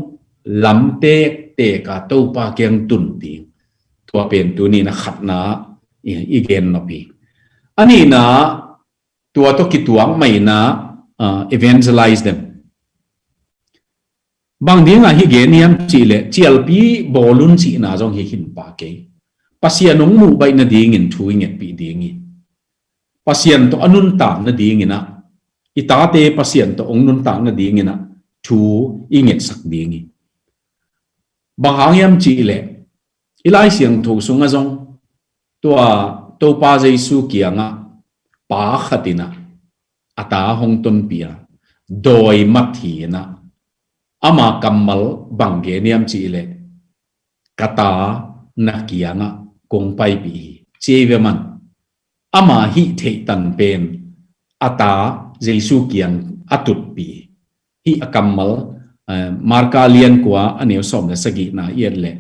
lam tektek a Topa kiang tun ding. Tua pen tunin ah khatna, i, i gen nop hi. A nihna, tua tawh kituak mah in ah, ah, evangelize them. Bang dingah hih gen hiam cih leh, cialpi bawl un cihna zong hi khin pah kei. Pasian hong muh baih nadingin thu i ngetpih ding hi. Pasian tawh a nuntak nadingin ah, i tate Pasian tawh hong nuntak nadingin ah thu i ngetsak ding hi. Bang hang hiam cih leh, i Lai Siangtho sungah zong tua Topa Jesu kiangah pa khat in ah a ta hong tonpih a, dawi mat hi in ah, ama kammal bang gen hiam cih leh, ka ta na kiangah kong paipih hi, ci hi ve maw. Ama hih theih tan pen a ta Jesu kiang a tutpih hi. Hih a kammal, eh, Marka lian kua a neu sawm le sagihna i et leh,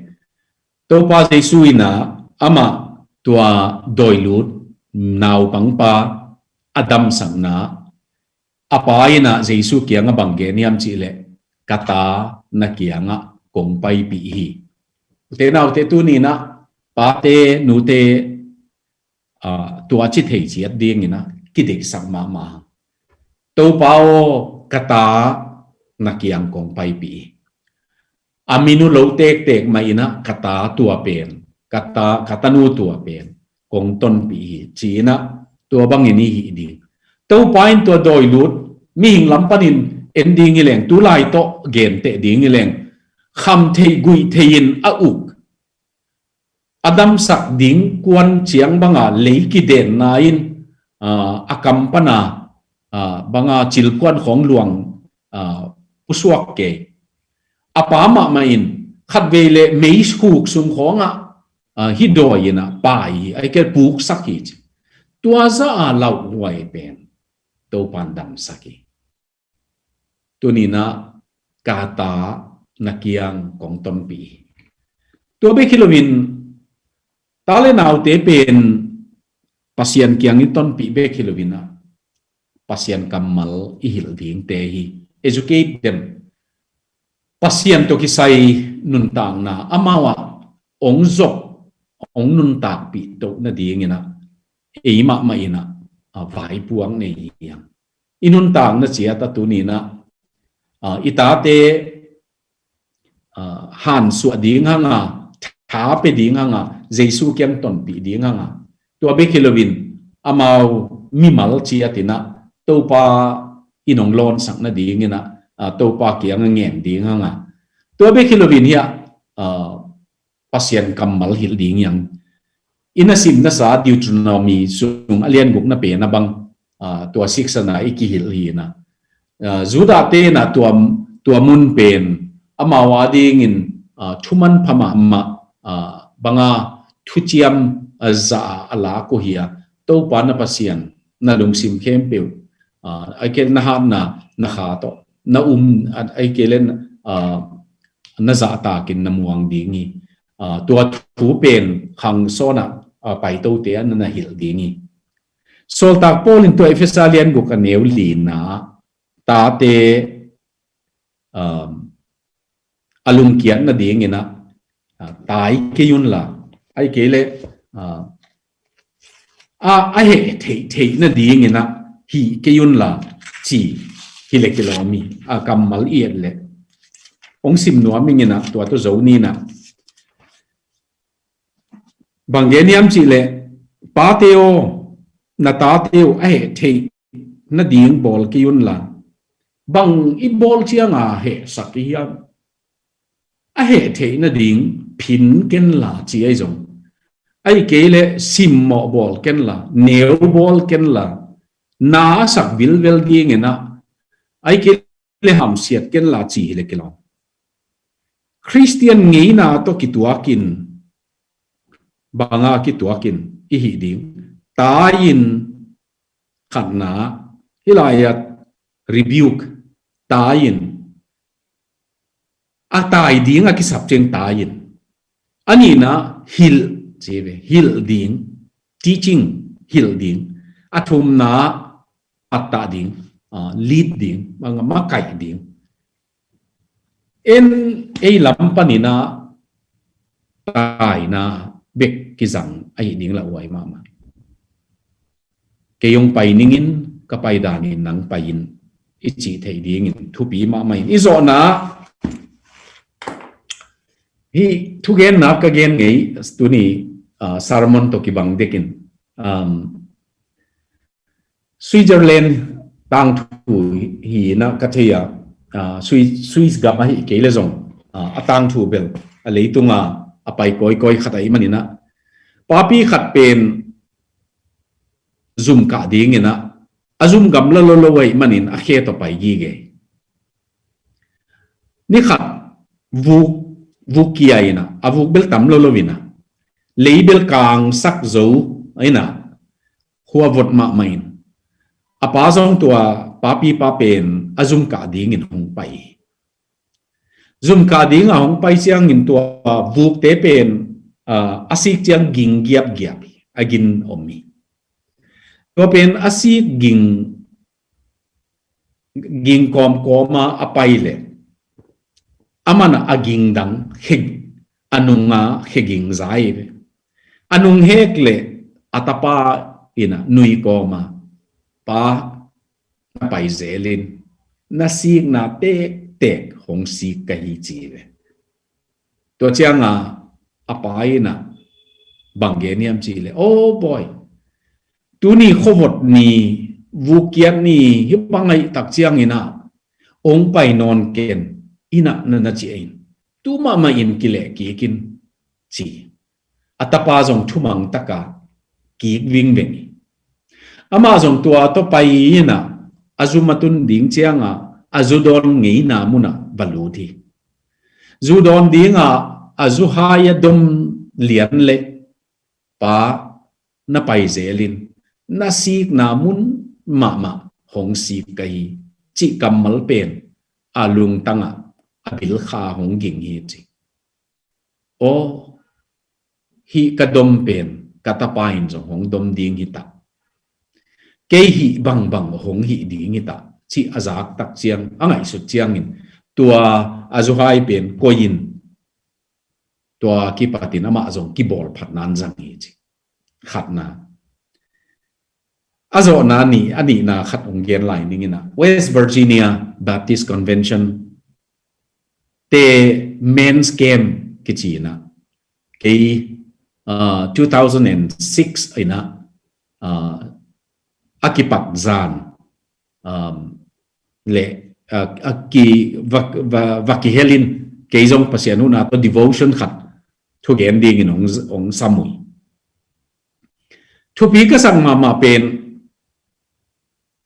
Topa Jesu in ah amah tua dawilut naupangpa a damsakna, a pa in ah Jesu kiangah bang gen hiam cih leh, ka ta na kiangah kong paipih hi. Ute naute, tuni in ah pate nute, ah, tua ci thei ciat dingin ah kideihsak mahmah. Topa aw, ka ta na kiang kong paipih hi. A minu lo tektek mah in ah ka ta tua pen, ka ta, ka tanu tua pen kong tonpih hi, ci in ah tua bangin i hih ding. Topa in tua dawilut mihing lam panin en ding hi leng, tulai tawh genteh ding hi leng, kham theih guih thei in a uk, a damsak ding kuan ciang banga lei kidenna in, ah, a kam pana, ah, banga cilkuan khawng luang, ah, pusuak kei. A pa mahmah in khatvei leh mei khuk sung khawngah, ah, hih dawi in ah pai hi, ahih kei leh puksak hi ci. Tua zah a lauhuai pen Topan damsak hi. Tuni in ah ka ta na kiang kong tonpih hi. Tua bek hi loin, ta le naute pen Pasian kiang i tonpih bek hi loin ah, Pasian kammal i hilh dingte hi. Educate them. Pasian tawh kisai nuntakna amau ah hong zop, hong nuntakpih toh nadingin ah, ei mahmah in ah, ah, vaipuak nei hi hang. I nuntakna ciat ah tuni in ah, ah, i tate, ah, hansuah ding hang a, tha pia ding hang a, Jesu kiang tonpih ding hang a, tua bek hi loin amau mimal ciat in ah Topa in hong lawnsak nadingin ah, ah, Topa kiang a ngen ding hang a, tua bek hi loin hiah, ah, Pasian kammal hilh ding hi hang. I na sim nasa Deuteronomy sung a lian gukna pen a bang, ah, tua six a na i kihilh hi in ah, ah, Judah te in ah tua, tua mun pen amau adingin, ah, thu manpha mahmah, ah, banga thuciam, ah, zah a lak uh hi a, Topa na Pasian na lungsim khempeuh, ah, ahih kei leh na hatna, na kha tawh na um, ah, ahih kei leh, ah, na zahtakin na muang ding hi. Ah, tua thu pen khang sawn ah, ah, paitote ah na na hilh ding hi. Sawltak Paul in tua Efesa lian guk a neu lina, tate, um, a lungkiat nadingin ah, ah, tai kei unla, ahih kei leh, ah, a, a heh theih theih nadingin ah hih kei unla, ci hi leh kilawm hi. A kammal i et leh, hong sim nuam ing in ah, tua tawh zo ni in ah. Bang gen hiam cih leh, pate aw, na tate uh a heh theih nading bawl kei unla. Bang i bawl ciang a hehsak i hiam? A heh theih nading phin kenla ci ahi zong, ahih kei leh simmawh bawl kenla, neu bawl kenla, na a sak vilvel dingin ah, ahih kei leh hamsiat kenla ci hi leh kilawm. Khristian ngeina tawh kituakin, banga kituakin i hih ding. Tai-in, khatna, hih lai-ah rebuke, tai-in, a tai ding a kisap ciang tai-in. A nihna hilh, ci ve, hilh ding, teaching, hilh ding. A thumna pattah ding, ah, lead ding, makaih ding. En, ei lam panin ah taina, bek kizang ahi ding lauhuai mahmah. Kei hong pai ningin, ka pai danin nang pai in, i cih theih dingin thupi mahmah in. I zawhna hih thugenna ka gen ngei tuni, ah, sermon tawh kibang dekin, um, Switzerland tangthu hi inah ka thei a, ah, Swi-, Swiss gam ahi kei le zong, ah, a tangthu bel a leitunga a pai kawikawi khat ahi maninah papi khat pen zum kah dinginah a zum gamla lolo ahi manin a khe tawh pai gige. Ni khat vuk, vuk kia inah, a vuk bel tam lolo inah, lei bel kangsak zo inah, khua vot mahmah in, a pa zong tua papi pa pen a zum kah dingin hong pai. Zum kah dinga hong pai ciangin tua vukte pen, ah, a sik ciang ging giapgiap hi, a gin om hi. Tua pen a sik ging, ging kawmkawma a pai le a mana a ging dang khe, a nunga khe ging za hi ve. A nung hek le a tapa inah nui kawma, pa, na pai zelin, na sikna tektek hong sik ka hi ci ve. Tua cianga a pa inah bang gen hiam ci le, oh boy, tuni khuavot ni, vukkiat ni, hih bang ahi tak cianginah hong pai nawn ken, inah na na ci ain, tu mahmah in kileh kikin ci. A tapa zong thumang taka kik vingveng hi. Amah zong tua tawh pai inah a zum a tun ding cianga a zu dawn ngeina munah va lut hi. Zu dawn dinga a zu hai a dom lian le, pa, na pai zelin, na sikna mun mahmah hong sik ka hi, cih kammal pen a lungtangah a bilkha hong ging hi ci. Aw, hih ka dom pen ka tapa in zong hong dom ding hi ta. Kei hih bangbang hong hih ding hi ta, cih a zak tak ciang, a ngaihsut ciangin tua a zu hai pen koi in, tua kipatin amah zong kibawl phatna zang hi ci. Khatna. A zawhna ni, a nihna khat hong gen lai ninginah, West Virginia Baptist Convention te men's camp kici inah, kei, ah, two thousand and six inah, ah, a kipat zan, um, le, ah, a ki, va, va, va kihelin, kei zong Pasian huhna tawh devotion khat thugen dingin hong, hong sam uh hi. Thupi ka sak mahmah pen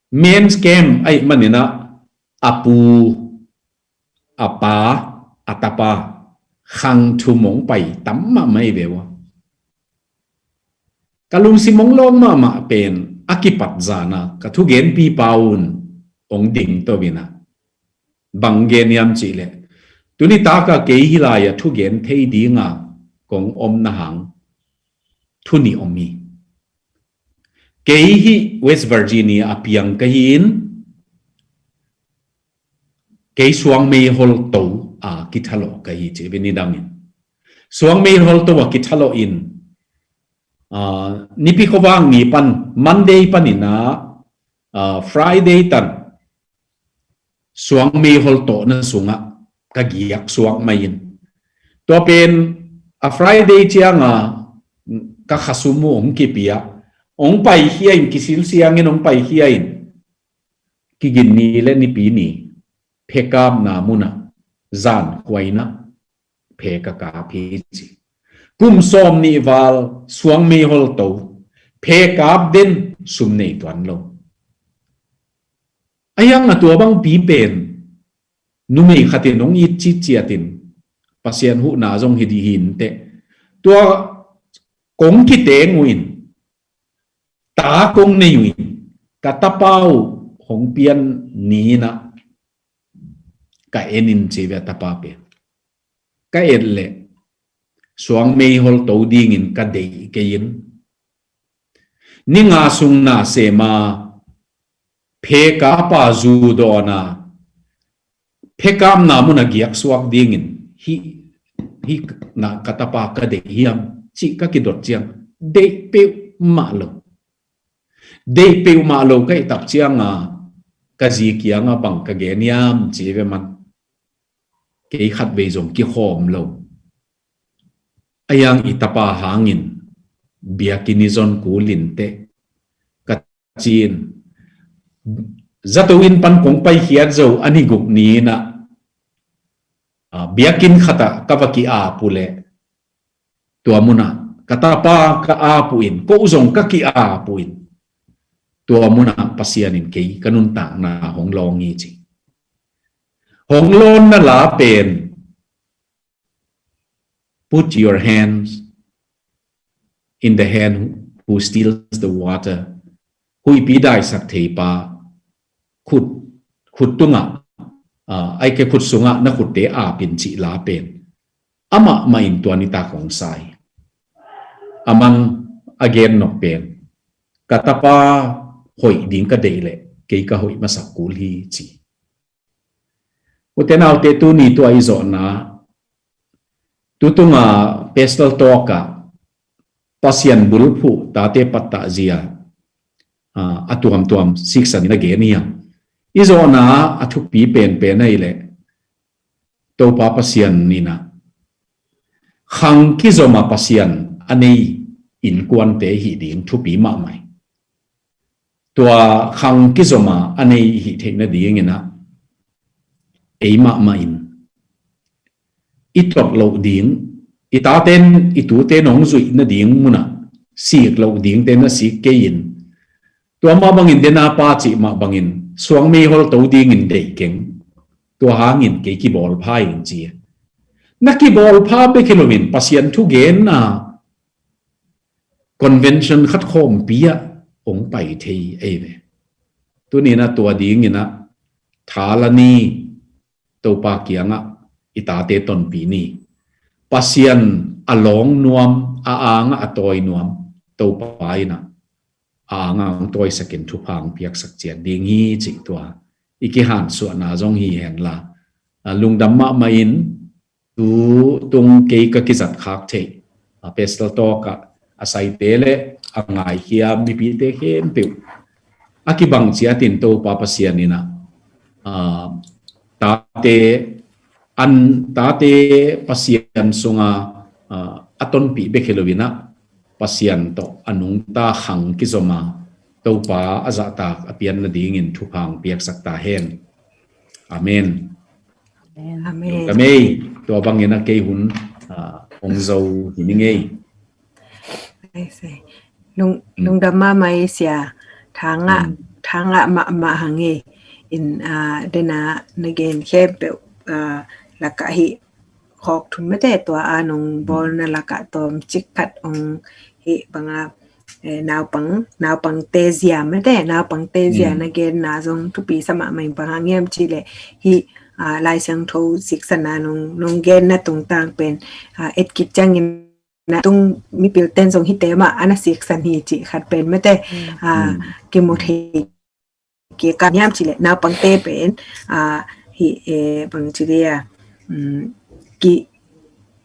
men's camp ahi maninah a pu, a pa, a tapa khang thum hong pai tam mahmah hi ve ua. Ka lungsim hong lawng mahmah pen a kipat zana ka thugenpipa un hong ding to inah, bang gen hiam cih leh, tuni taka kei hih lai-ah thugen thei dinga kong omna hang thu nih om hi. Kei hih West Virginia a piang ka hi in, kei suangmei holto a kithalawh ka hi ci ve, nidangin. Suangmei holto a kithalawh in, ah, nipi khuavak ni pan, Monday panin ah, ah, Friday tan suangmei holtawhna sungah ka giak suak mai in. Tua pen a Friday cianga ka khasum uh hong kipia, hong paikhia in, kisilsiangin hong paikhia in, kigin ni le nipi ni phekapna munah zan khuainah phe ka kap hi ci. Kum sawm nih val suangmei holto, phe kap den, sum nei tuan lo. A hiang a tua bangpi pen numei khatin hong it citciatin Pasian huhna zong hi dih hi inteh. Tua kong kiteng uh in, ta kong nei uh in, ka tapa uh hong pian ni-inah ka en in ci ve, a tapa pen. Ka et leh suangmei holto dingin ka deih kei in, ni nga sung na sema phe kapa zu dawna phekapna mun a giak suak dingin hih, hih na ka tapa ka deih hiam? cih ka kidot ciang, deih peuhmah lo. Deih peuhmah lo ka hih tak cianga ka zi kianga bang ka gen hiam ci ve man. Kei khatvei zong kikhawm lo. A hiang i tapa hangin biakinn i zon kul inteh ka ci-in, zato inn pan kong paikhiat zo a ni guk ni-in ah, biakinn khatah ka va ki-ap uh leh, tua munah ka tapa ka ap uh in, ko uh zong ka ki-ap uh in, tua munah Pasian in kei ka nuntakna hong lawng hi ci. Hong lawnna la pen, "Put your hands in the hand who stills the water." Huihpi daisak theipa khut, khut tungah, ah, ai ke khut sungah na khutte ap in cih la pen, amah mah in tua nitak hong sa hi. Amang a gen nop pen, ka tapa hoih ding ka deih leh kei ka hoih masak kul hi ci. Ute naute, tuni tua i zawhna, tutunga Pastor Talk ah Pasian bulphuh tate pattah zia, ah, a tuamtuam siksan in a gen hi hang. I zawhna a thupi penpen ahih leh, Topa Pasian in ah khang kizom a Pasian a nei innkuante hih ding thupi mahmah hi. Tua khang kizom a a nei hih theih nadingin ah, ei mahmah in i tot loh ding, i taten i tuten hong zuih nading munah sik loh dingte na sik kei in, tua mah bangin dena pa cih mah bangin suangmei hol to dingin deih keng. Tua hangin kei kibawlpha ing ci. Na kibawlpha bek hi loin Pasian thugenna convention khat khawmpi ah hong pai thei ei ve. Tuni-in ah tua dingin ah tha la ni, Topa kiangah i tate tonpih ni. Pasian a lawng nuam, a angah a tawi nuam Topa in ah a angah hong tawisakin thupha hong piaksak ciat ding hi cih tua i kihansuahna zong hi henla, ah, lungdam mahmah in, tu tung kei ka kizat khak theih, ah, Pastor Talk ah a saite le a ngaikhia mipite khempeuh a kibang ciatin Topa Pasian in ah, ah, tate an, tate Pasian sunga, ah, a tonpih bek hi loin ah Pasian tawh a nungta khang kizom a Topa a zahtak a pian nadingin thupha hong piaksak ta hen. Amen. Amen. Ka mei, tua bangin ah kei hun, ah, hong zo hi ning ei. Lung, lungdam mahmah ei sia, thangah, thangah mahmah hang ei. In, ah, dena na gen khempeuh, ah, lakah hih khawk thum mate, tua a nong bawlna lakah tawmcik khat hong hih banga, eh, naupang, naupangte zia mate, naupangte zia na genna zong thupi sa mahmah in, bang hang hiam cih leh hih, ah, Lai Siangtho siksanna nong, nong genna tungtang pen, ah, etkik ciangin ah, tung mipilten zong hihte mah a na siksan hi cih khat pen mate, ah, kimu thei kik a, niam cih leh naupangte pen, ah, hih, eh, bang ci dia, um, ki,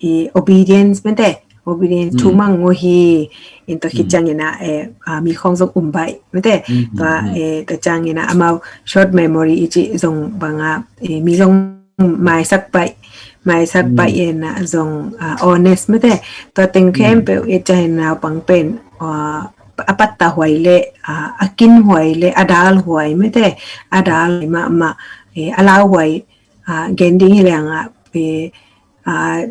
i obedience mate, obedience thu mang uh hi, in tua khit ciangin ah, eh, ah, mi khawng zong um baih mate, tua, eh, tua ciangin ah amau short memory i cih zong banga, eh, mi zong maisak baih, maisak baih in ah zong, ah, honest mate. Tua teng khempeuh i cih ciangin naupang pen, ah, a pattah huai le, ah, a kin huai le, a dal huai mate, a dal huai mahmah, eh, a lau huai, ah, gen ding hi leng ah, eh, ah,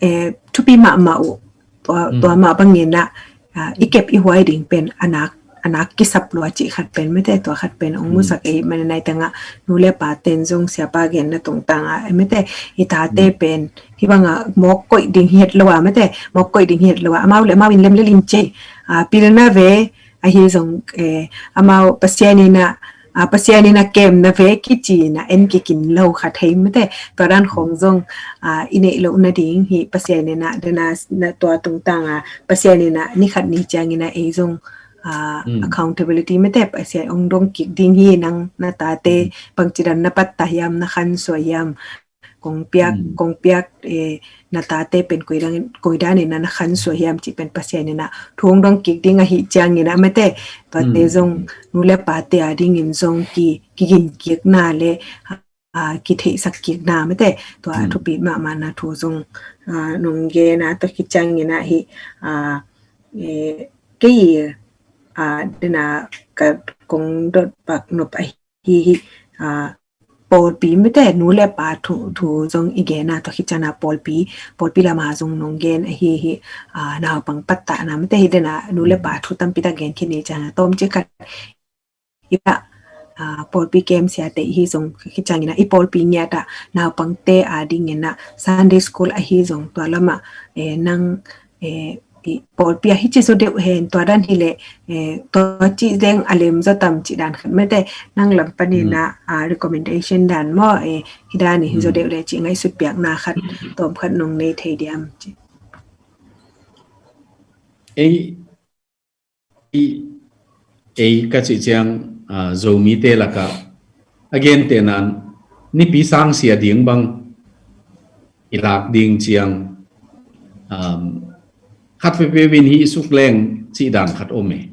eh, thupi mahmah uh. Tua, tua mah bangin ah, ah, i kep i huai ding pen a nak, a nak kisap lua cih khat pen mate, tua khat pen hong musak ei. Mani nai tengah nu le paten zong siapa genna tungtang ah, eh, mate, i tate pen hih bangah mawk koih ding hi het lo ah mate, mawk koih ding hi het lo ah, amau le amau in lemlel in cei, ah, pilna ve, ahi zong, eh, amau Pasian in ah, ah, Pasian in ah kemna ve kici in ah en kik in lo kha thei mate. Tua dan khawng zong, ah, i neih loh nading hi Pasian in ah, dena, na tua tungtang ah Pasian in ah ni khat ni ciangin ah ei zong, ah, accountability mate, Pasian hong dong kik ding hi, nang na tate bangci dan na pattah hiam, na khansuah hiam, kong piak, kong piak, eh, na tate pen koi dan, koi dan in na khan suah hiam cih pen Pasian in a thu hong dong kik ding ahih ciangin a mate, tuate zong nu le pate a dingin zong ki, kigin kikna le, ah, kitheihsak kikna mate, tua a thupi mahmah na thu zong, ah, nong gen a, tua khit ciangin a hih, ah, eh, kei, ah, dena ka kong dot pak nop ahi hi, ah, pawlpi mate, nu le pa thu, thu zong i gen a, tua khit ciangin a pawlpi, pawlpi lama zong nong gen ahi hi, ah, naupang pattahna mate, hih dena nu le pa thu tampi tak gen khin i ciangin a tawmcik khat i, ah, pawlpi kem siate i hi zong khit ciangin a i pawlpi ngiat a naupangte a dingin a Sunday school ahi zong tua lama, eh, nang, eh, i pawlpi a hici zaw deuh hen tua dan hileh, eh, tua ci deng a lem zaw tam cih dan khat mate, nang lam panin a, ah, recommendation dan maw, eh, hih dan hi zaw deuh le cih ngaihsut piakna khat tawm khat nong nei thei diam cih. Ei, ei, ei ka cih ciang, ah, Zomite lakah a gentehna in nipi sangsia ding bang i lak ding ciang, um, khat veve in hih suk leng cih dan khat om e.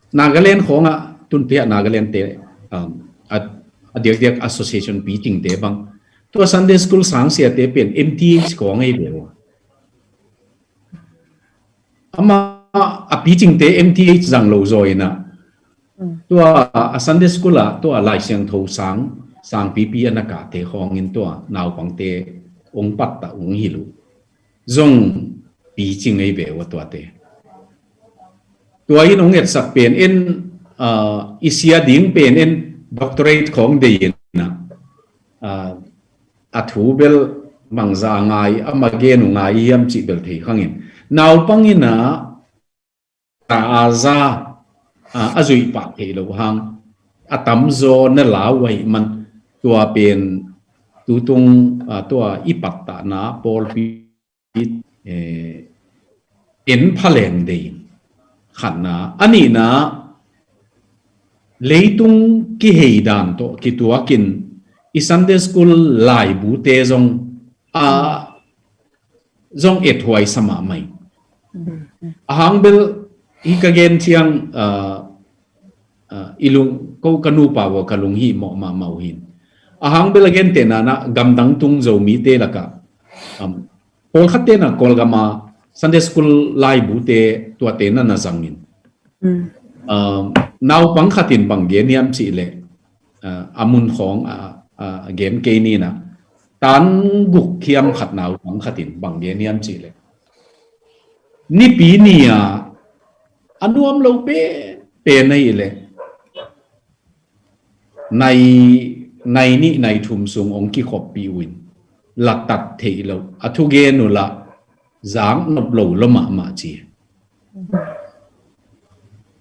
Nagaland khawngah tunpih ah Nagaland te, um, a, a diakdiak association picingte bang, tua Sunday school sangsiate pen M T H khawng ei ve uh. Ama a picingte M T H zang lo zaw in a, tua a Sunday school ah tua Lai Siangtho sang, sangpipi a na kahte khawngin tua naupangte ong pattah ong hilh uh zong picing ei ve uh a tuate. Tua in ong etsak pen en, ah, i sia ding pen en doctorate khawng dei in a, ah, a thu bel mangza ngai, a ma gen uh ngai hiam cih bel thei khangin. Naupang in a, ta a za, ah, a zuih pah theih loh hang, a tamzaw na lau ahih man, tua pen tutung, ah, tua i pattahna pawlpi, eh, en phaleng dei khatna. A nihna, leitung kihei dan tawh kituakin i Sunday school laibute zong, ah, zong ethuai sa mahmah hi. A hang bel hi ka gen ciang, ah, ah, i lung, ko ka nupa uh ka lunghimawh mahmah uh hi. A hang bel a gentehna in a gamdang tung Zomite lakah, um, pawlkhatte in a Kawlgam a Sunday school laibute tuate na na zangin. Um, naupang khat in bang gen hiam cih leh, ah, a mun khawng, ah, ah, gen kei ni in a, tan guk khiam khat naupang khat in bang gen hiam cih leh, nipi ni a, a nuam lo pen, pen ahih leh nai, nai nih nai thum sung ong kikhoppih uh in, la tat theih loh, a thugen uh lah zak nop lo lua mahmah ci.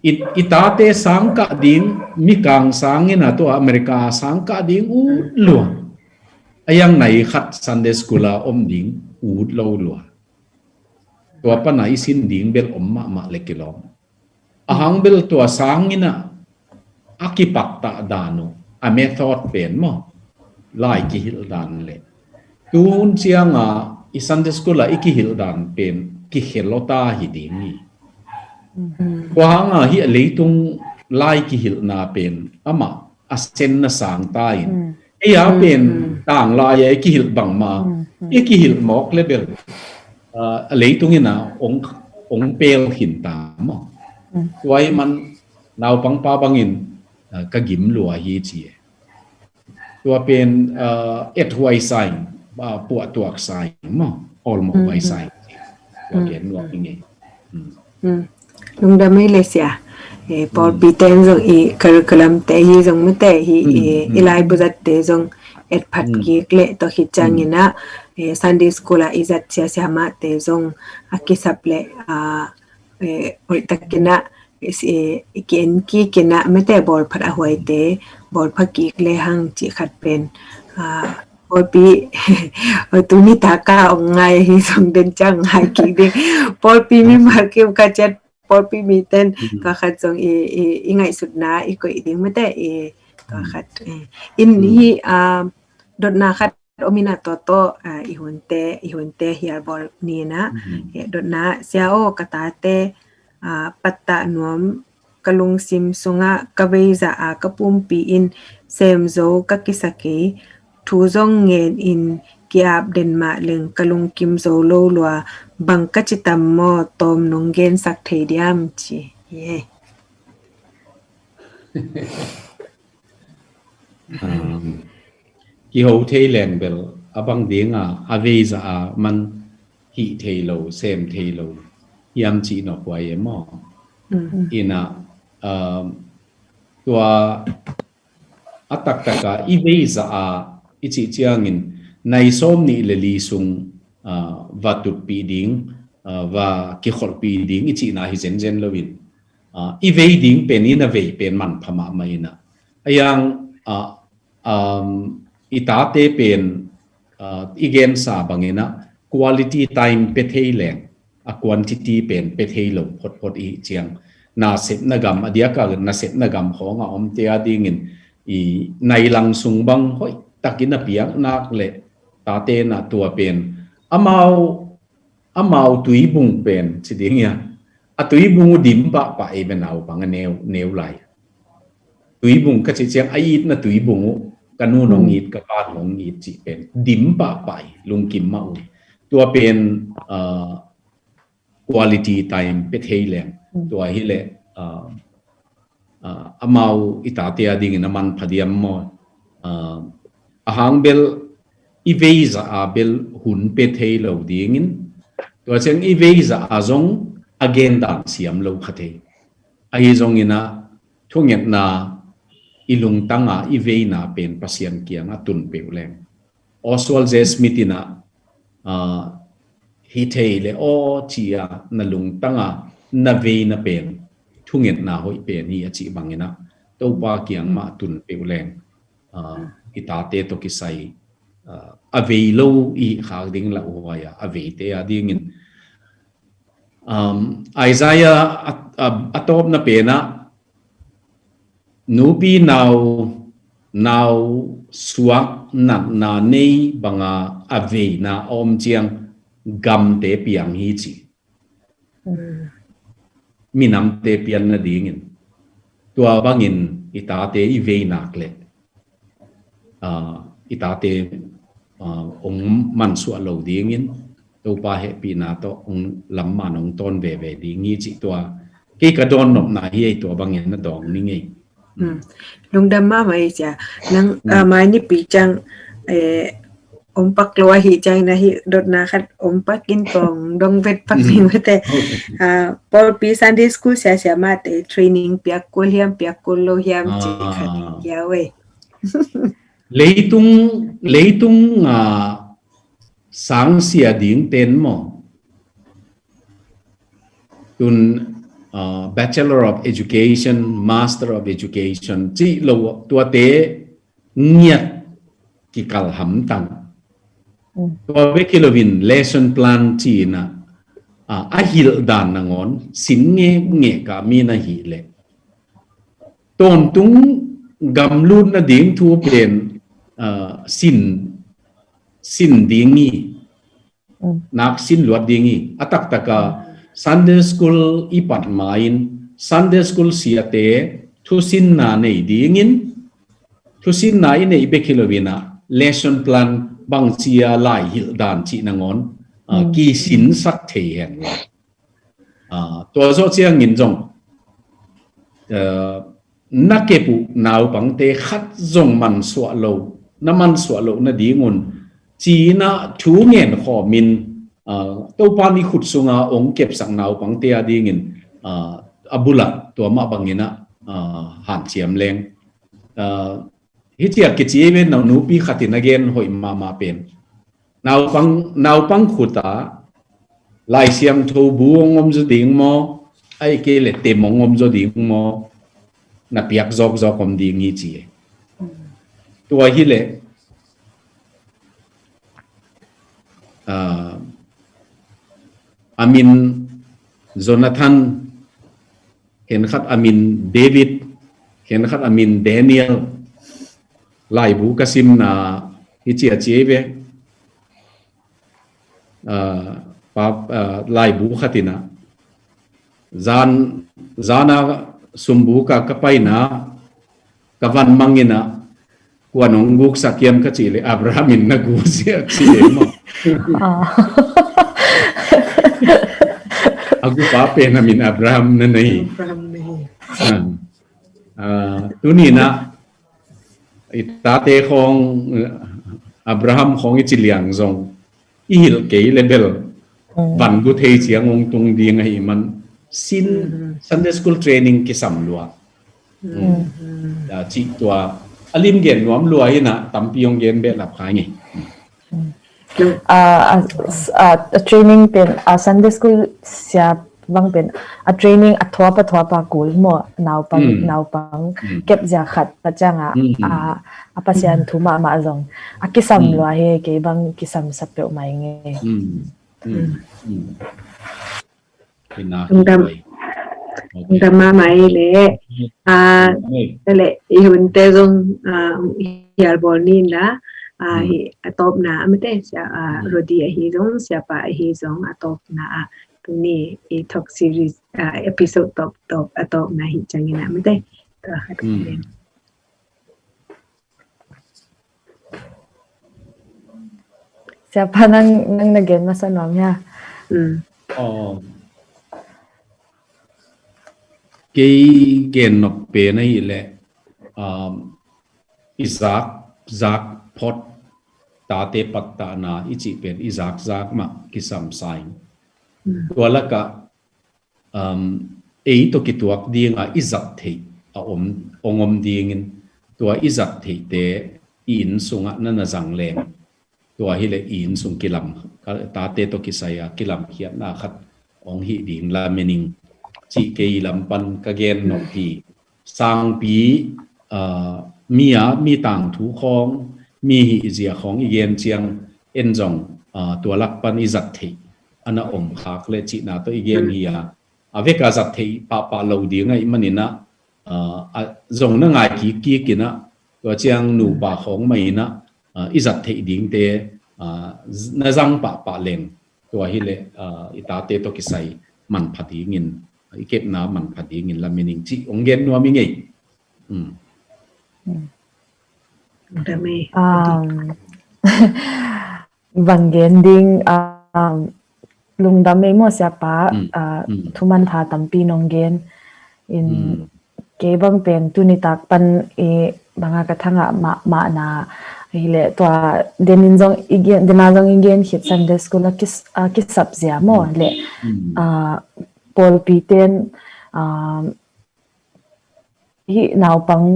I, i tate sangkah ding, Mikang sang in a tua America sangkah ding ut lua. A yang nai khat Sunday school a om ding ut lo lua. Tua pan a i sin ding bel om mahmah le kilawm. A hang bel tua sang in a, a kipattah dan uh, a method pen maw, lai kihilh dan le tun ciang a i Sunday school a i kihilh dan pen kikhel aw ta hi ding hi. Tua hang a hih a leitung lai kihilhna pen amah a sen na sang ta in. Ei a pen tanglai a i kihilh bangmah, i kihilh mawk le bel, ah, a leitung in a ong, ong pel khin ta maw. Tua ahih man naupang pa bangin, ah, ka gim lua hi ci e. Tua pen, ah, ethuai sa in, ah, puahtuak sa in maw, awlmawh huai sa in. Tua gen nuam hi ngei. Lungdam ei le sia. Eh, pawlpi ten zong i curriculum te hi zong mate hi, i, i laibu zatte zong etphat kik le tua khit ciangin a, eh, Sunday school a i zat sia siamahte zong a kisap le, ah, eh, hoihtakin a, eh, i ki-en kik in a mate bawlphat a huaite bawlphat kik le hang cih khat pen, ah, pawlpi, tuni taka ong ngai hi zong den ciang ngai kik ding. Pawlpi mimal kim ka ciat pawlpi miten tua khat zong i, i, i ngaihsutna i koih ding mate i tua khat, eh. In hi, ah, dotna khat om in ah, tua tawh, ah, i hunte, i hunte hial bawl ni in ah. Mhm. Eh, dotna, Sia aw, ka tate, ah, pattah nuam, ka lungsim sungah ka veizah a, ka pumpi in sem zo ka kisa kei, thu zong ngen in ki-ap den mah leng ka lungkim zo lo lua, bang ka ci tam maw, tawm nong gensak thei diam, ci hi. Um, kiho thei leng bel a bang dinga a veizah a man hih thei lo, sem thei lo hiam cih nawk huai e maw? Mm. Inah, um, tua a taktaka i veizah a i cih ciangin nai sawm nih le li sung, ah, va tutpih ding, ah, va kikholhpih ding i cihna hi zenzen loin, ah, i vei ding pen, i na vei pen manpha mahmah inah. A yang, ah, um, i tate pen, ah, i gensa banginah quality time pe thei leng, a quantity pen pe thei lo photphot i ciang, nasepna gam, a diaka nasepna gam khawng a omte a dingin i nai lang sung bang hoih takin a piak nak le tate na tua pen amau, amau tuibung pen ci ding ia, a tuibung uh dim pahpah ei ve, naupang a neu, neu lai. Tuibung ka cih ciang a itna tuibung uh, ka nu nong it, ka pa nong it cih pen dim pahpah ei, lungkim mah uh. Tua pen, ah, quality time pe thei leng. Mm. Tua hileh, ah, ah, amau i tate a dingin a manpha diam maw? Ah, a hang bel i veizah a bel hun pe thei lo dingin, tua ciang i veizah a zong a gendan siam lo kha thei. Ahi zongin ah thungetna i lungtanga i veina pen Pasian kiangah tun peuh leng. Oswald J. Smith inah, ah, hi thei le aw cia na lungtanga na veina pen thungetna hoih pen hi a cih banginah Topa kiang mah tun peuh leng, ah, i tate tawh kisai, ah, a vei lo i khak ding lauhuai a, a veite a dingin, um, Isaiah a, a, a tawpna penah nupi nau, nau suak natna nei banga a veina a om ciang gamte piang hi ci. Mm. Minamte pian nadingin. Tua bangin i tate i veinak le, ah, i tate, ah, ong mansuah lo dingin Topa hehpihna tawh ong lamman ong tawn veve ding hi cih tua. Kei ka dawn nopna hi ei, tua bangin na dawng ni ngei. Hmm. Lungdam mahmah ei sia. Nang, hmm, ah, mai nipi ciang, eh, om pak lo ahi ciang na hi dotna khat om pak in tong dong vet pak, hmm, ning vete. Okay. Ah, pawlpi Sunday school sia sia mate training piak kul hiam, piak kul lo hiam cih khat, ah, kia wei. Leitung, leitung, ah, sangsia ding ten maw? Tun, ah, Bachelor of Education, Master of Education cih lo tuate ngiat kikal hamtang. Mm. Tua bek hi loin lesson plan cihna, ah, a hilh dan nangawn sin ngekngek a mi na hih leh tawntung gamlut nading thu pen, ah, sin, sin ding hi. Mm. Nak sin luat ding hi. A taktaka Sunday school i pat ma-in Sunday school siate thusinna nei dingin, thusinna i neih bek hi loin ah lesson plan bangci a lai hilh dan cih nangawn, ah, mm, kisinsak thei hen la. Ah, tua zawh ciangin zong, ah, na kep uh naupangte khat zong mansuah lo, na mansuah loh nadingun ci-in ah thu ngen khawmin, ah, Topa ni khut sunga ong kepsak naupangte a dingin, ah, a bulah tua mah bangin ah, ah, hanciam leng. Ah, hiciah kici ei ve, nupi khatin a gen hoih mahmah pen. Naupang, naupang khuta Lai Siangtho bu ong om zaw ding maw, ahih kei leh tem ong om zaw ding maw, na piak zawkzawk om ding hi ci. Tua hileh, ah, a min Jonathan, khenkhat a min David, khenkhat a min Daniel. Laibu ka simna hi cia cia ve. Laibu khatina zan zana sumbuka ka paina ka van mangina kuan ong guksak hiam ka cih le Abraham in na guksak cih e maw? A gupa pen a min Abraham na nei. Tunina i tate khawng Abraham khawng i ci liang zong i hilh kei le bel van gu thei ciang ong tung ding ahi man sin Sunday school training kisam lua. Cih tua a lim gen nuam lua ina tampi ong gen behlap kha ngei. A training pen a Sunday school sia bang pen a training a thuapa thuapa kul maw naupang naupang kep zia khat ta cianga a Pasian thu mahmah zong a kisam lua he kei bang kisam sa peuh mai ngei. Lungdam lungdam mahmah ei le a le i hunte zong hial bawl ni la a hi a tawpna a mate sia a Rodi ahi zong siapa ahi zong a tawpna a tuni i talk series a episode tawp tawp a tawpna hi ciangin a mate. Siapa nang nang na gen masa nuam hia? Kei gen nop pen ahi le i zak zak phot tate pattahna i cih pen i zak zak mah kisam sa in tua lakah ei tawh kituak dinga i zat theih a om ong om dingin tua i zat theihte i inn sungah na na zang leng tua hileh i inn sung kilam tate tawh kisai a kilamkhiatna khat ong hih ding la mening cih kei lam pan ka gen nop hi. Sangpi mi a mi tangthu khawng mi hih zia khawng i gen ciang en zong tua lak pan i zat theih a na om khak le cihna tawh i gen hi a a veka zat theih pahpah lo ding ahi maninah zong na ngai kik kik inah tua ciang nupa khawng mah inah i zat theih dingte na zang pahpah leng tua hileh i tate tawh kisai manpha dingin i kepna manpha dingin la mening cih ong gen nuam i ngei. Bang gen ding lungdam ei maw siapa thumanpha tampi nong gen in kei bang pen tunitak pan i banga ka thangah mahmahna hileh tua denin zong i gen dena zong i gen khit Sunday school a kisap zia maw leh pawlpi ten hi naupang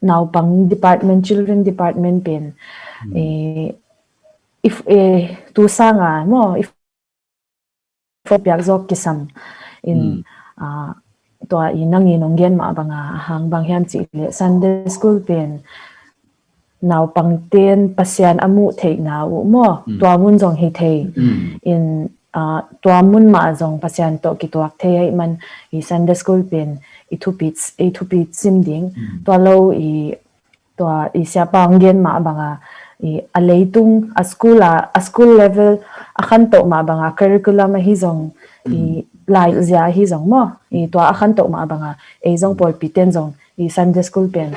naupang department children department pen if tu sanga maw if piak zawk kisam in tua i nangin ong gen mah banga a hang bang hiam cih leh Sunday school pen naupang ten Pasian a muh theihna uh maw tua mun zong hi thei in tua mun mah zong Pasian tawh kituak thei ahi man i Sunday school pen i thupi i thupi sim ding tua lo i tua i siapa ong gen mah banga i a leitung a school a a school level a khantoh mah banga curriculum ahi zong i laizia ahi zong maw i tua a khantoh mah banga ei zong pawlpi ten zong i Sunday school pen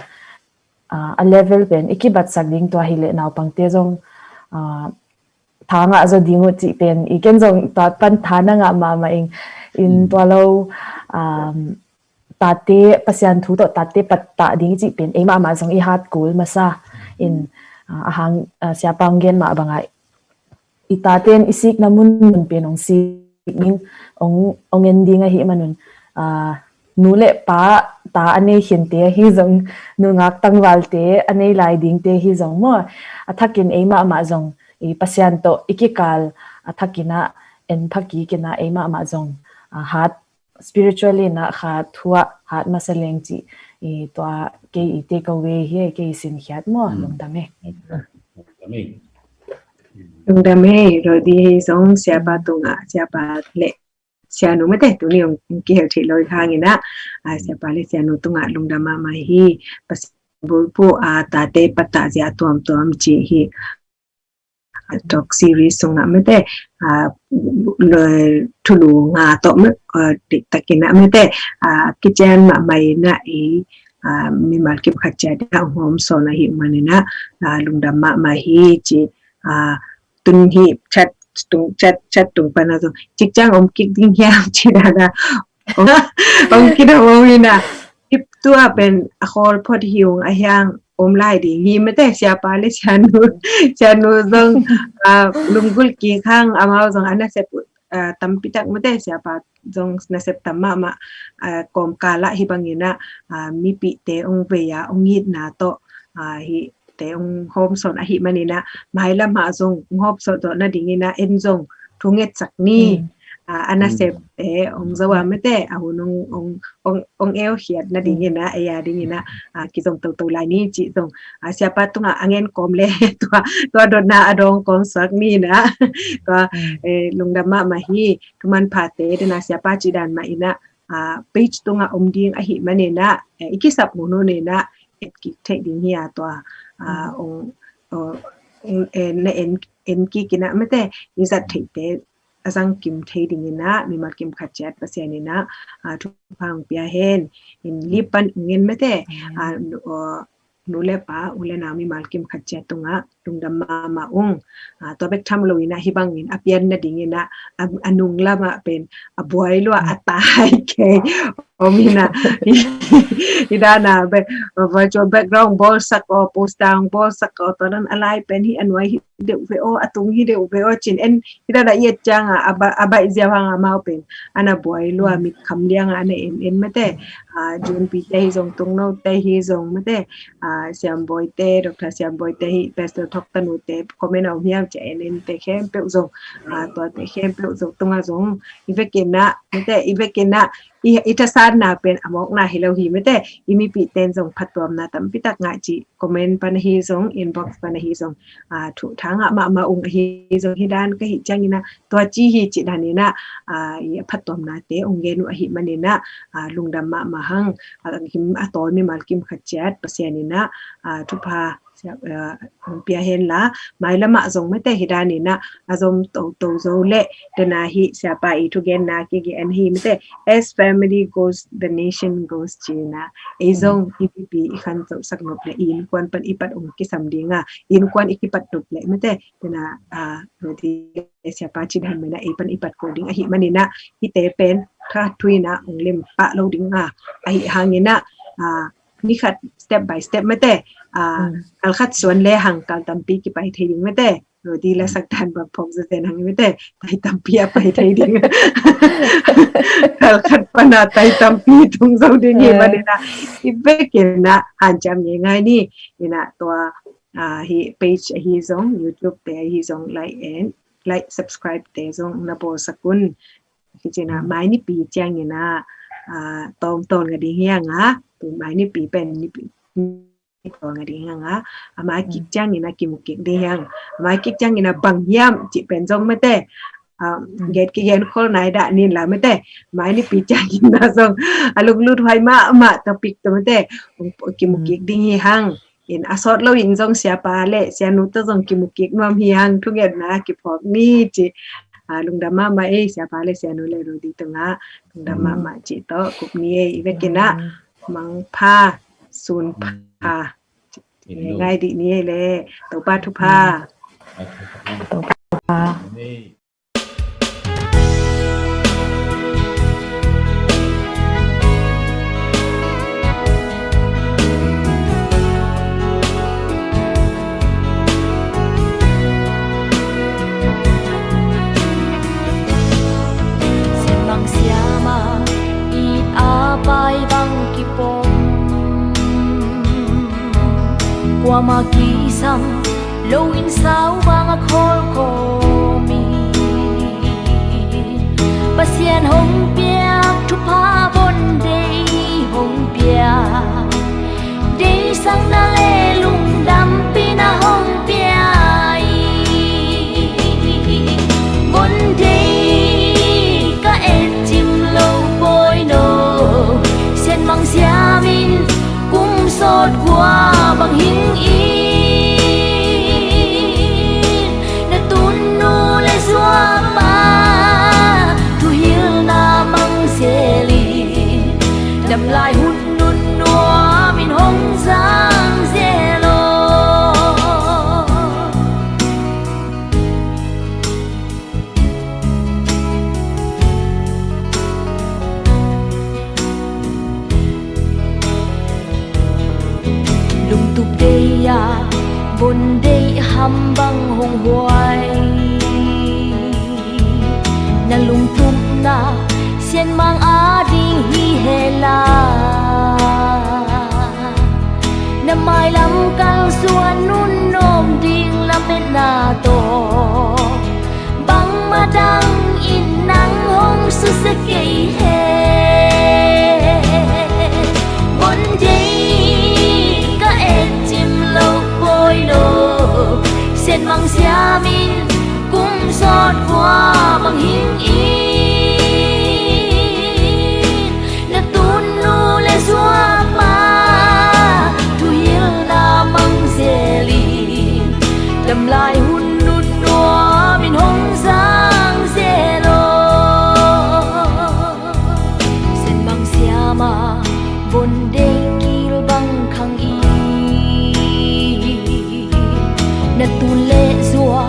a level pen i kibatsak ding tua hileh naupangte zong tha ngah zaw ding uh cih pen i ken zong tua pan tha na ngah mahmah ing in tua lo tate Pasian thu tawh tate pattah ding i cih pen ei mahmah zong i hat kul masa in a hang siapa ong gen mah banga i tate in i sikna mun mun pen ong sik ding ong en ding ahi manun nu le pa ta a nei khinte ahi zong nungak tangvalte a nei lai dingte hi zong maw a thakin ei mahmah zong i Pasian tawh i kikal a thakinah en phakikinah ei mahmah zong hat spiritually na kha thuah hat masa leng cih i tua kei i take away hi kei i sinkhiat maw lungdam e. Lungdam e Rodi hei zong siapa tungah siapa le sianu mate tuni ong kihel thei lo i khanginah siapa le sianu tungah lungdam mahmah hi. Pasian bulphuh a tate pattah zia tuamtuam cih hi. talk series sungah mete, ah, thulu nga tawh mete, ah, diktakin ah mete, ah, kician mahmah inah i, ah, mimal kim khat ciat inah hong hawmsawn ahih maninah, ah, lungdam mahmah hi ci, ah, tun hi chat tung, chat, chat tung panah zong cikciang om kik ding hiam ci dana om kidam om inah. Ip tua pen a khawl phot hi ung a hiang om lai ding hi mete, siapa le sianu, sianu zong, ah, lunggulh kik hang, amau zong a nasep, ah, tampitak mete, siapa zong nasep tam mahmah, ah, kawmkalah hi banginah, ah, mipihte ong vei a ong itna tawh, ah, hihte ong hawmsawn ahih maninah mailam ah zong ong hawmsawn zawh nadinginah en zong thungetsak ni. Ah, a nasepte ong zo a mete, a hun ong, ong, ong, ong eukhiat nadinginah, ei a dinginah, ah, kizong toto lai ni cih zong, ah, siapa tungah a ngen kawm le tua, tua dotna a dawng kawmsak ninah. Tua, eh, lungdam mahmah hi. Thuman phate dena siapa cih dan mah inah, ah, page tungah om ding ahih maninah, eh, i kisap mununinah et kik theih ding hi a tua, ah, ong, ong, eh, na en, en kik inah mete, i zat theihte a zang kim thei dinginah mimal kim khat ciat Pasian inah, ah, thupha ong pia hen. In lipan ong en mete, ah, nu le pa, u le nau mimal kim khat ciat tungah lungdam mahmah ung. Ah, tua bek tham lo inah hi bangin a pian nadinginah a, a nung lamah pen a buai lua a tai kei om inah. Hi dana virtual background bawlsak aw, poster bawlsak aw, tua dan a lai pen hi a nuai hi deuh ve aw, a tung hi deuh ve aw cin en. Hi dana i et cianga a baih ziau hang amau pen ana buai lua, mit kham lianga ana en en mete. Ah, June pite hi zong, Tungno te hi zong mete, ah, Siambawi te, Doctor Siambawi te hi, Pastor Thok Tanu te comment a om hiam ci a en en te khempeuh zong, ah, tuate khempeuh zong tunga zong i vekinah mete, i vekinah i, i thasatna pen a mawkna hi lo hi mete, i mipihten zong phattuamna tampitak ngah ci comment pan ahi zong, inbox pan ahi zong, ah, thuthang ah mahmah ung ahi zong hi dan ka hih cianginah tua ci hi cih daninah, ah, i a phattuamnate ong gen uh ahih maninah, ah, lungdam mahmah hang. Ah, a tawl mimal kim khat ciat Pasian inah, ah, thupha, ah, ong pia henla, mailamah zong mete hi daninah a zom toto zo le dena hi siapa i thugenna kigen hi mete, as family goes, the nation goes cinah. Ei zong i pipi i khan zohsak nop le i innkuan pan i pat ong kisam dinga, i innkuan i kipat nop le mete, dena, ah, Rodi le siapa cih dan mena ei pan i pat ko ding ahih maninah hihte pen kha thuinah ong lem pah lo dinga, ahih hanginah, ah, ni khat step by step mete, ah, kal khat suan le hang kal tampi kipai thei ding mete. Rodi la sak dan bang phawk zazen hang mete, tai tampi a pai thei ding. Kal khat pana tai tampi tung zo ding hi maninah i vekinah hanciam ngeingai ni. Inah tua, ah, hi page ahi zong, YouTube te ahi zong like and like, subscribe te zong na bawlsak un. Kicinah mai nipi cianginah, ah, tawmtawl nga ding hianga, tu mai nipi pen nipi tawmtawl nga ding hianga, a mai kik cianginah kimu kik ding hiang, a mai kik cianginah bang hiam cih pen zong mete, ah, gen kigen khol nai dah nin la mete, mai nipi cianginah zong a lunglut huai mahmah topic to mete, kimu kik ding hi hang. In a sawt lo in zong siapa le sianu tawh zong kimu kik nuam hi hang, thungetna kiphawk ni ci. Ah, lungdam mahmah ei siapa le sianu le Rodi tungah lungdam mahmah ci tawh kup ni ei. I vekinah mangpha, sunpha, ngai dih ni ei le. Topa thupha. Topa thupha. Siamang siama it a pai bang kipom, kuama kisam lo in sau bang a khawl kawmi. Pasian hong piak thupha bon dei hong piak, deisakna le lungdampihna hong pia i. Von dei ka et cim lo pawi no, sianmang siamin kum sawt kua bang hing in, na Damlai hun nunnuam in hong zang zel aw. Lungtup deih a von deih ham bang hong huai. Na lungtupna Sianmang ading hi hela. Na mailam kalsuan nunnawm ding lametna tawh bangmah dang in nang hong susia kei hen. Von deih ka et cim lo pawi lo. Sianmang siam in kum sawt vua bang hing in. Na tunnu le zuapa thuhilhna mang zel in. Damlai hun nunnuam in hong zang zel aw. Sianmang siam a von deih kil bang khang in. Na tun le zua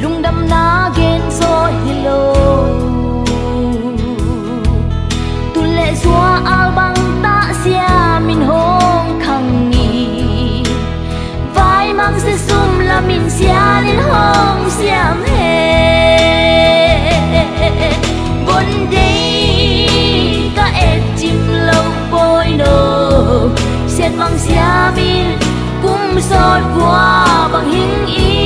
lungdamna gen zaw hi lo. Tun le zua al bang tah siam in hong khang in. Vai mang sia sum lam in sial in hong siam hen. Von deih ka et cim lo pawi lo. Sianmang siam in kum sawt vua bang hing in.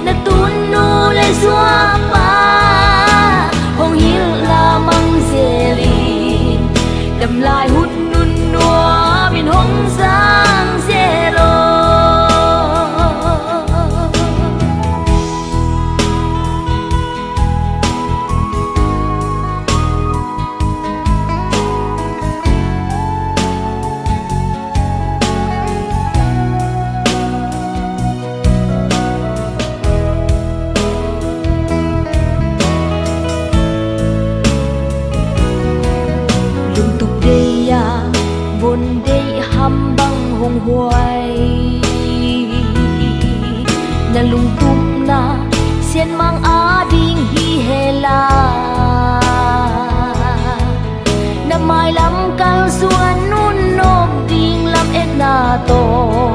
Na tunnu le zuapa hong hilhna mang zel in. Damlai hun nunnuam in hong zang zel aw. Lungtup deih a von deih ham bang hong huai. Na lungtupna Sianmang ading hi hela. Na mailam kalsuan nunnawm ding lametna tawh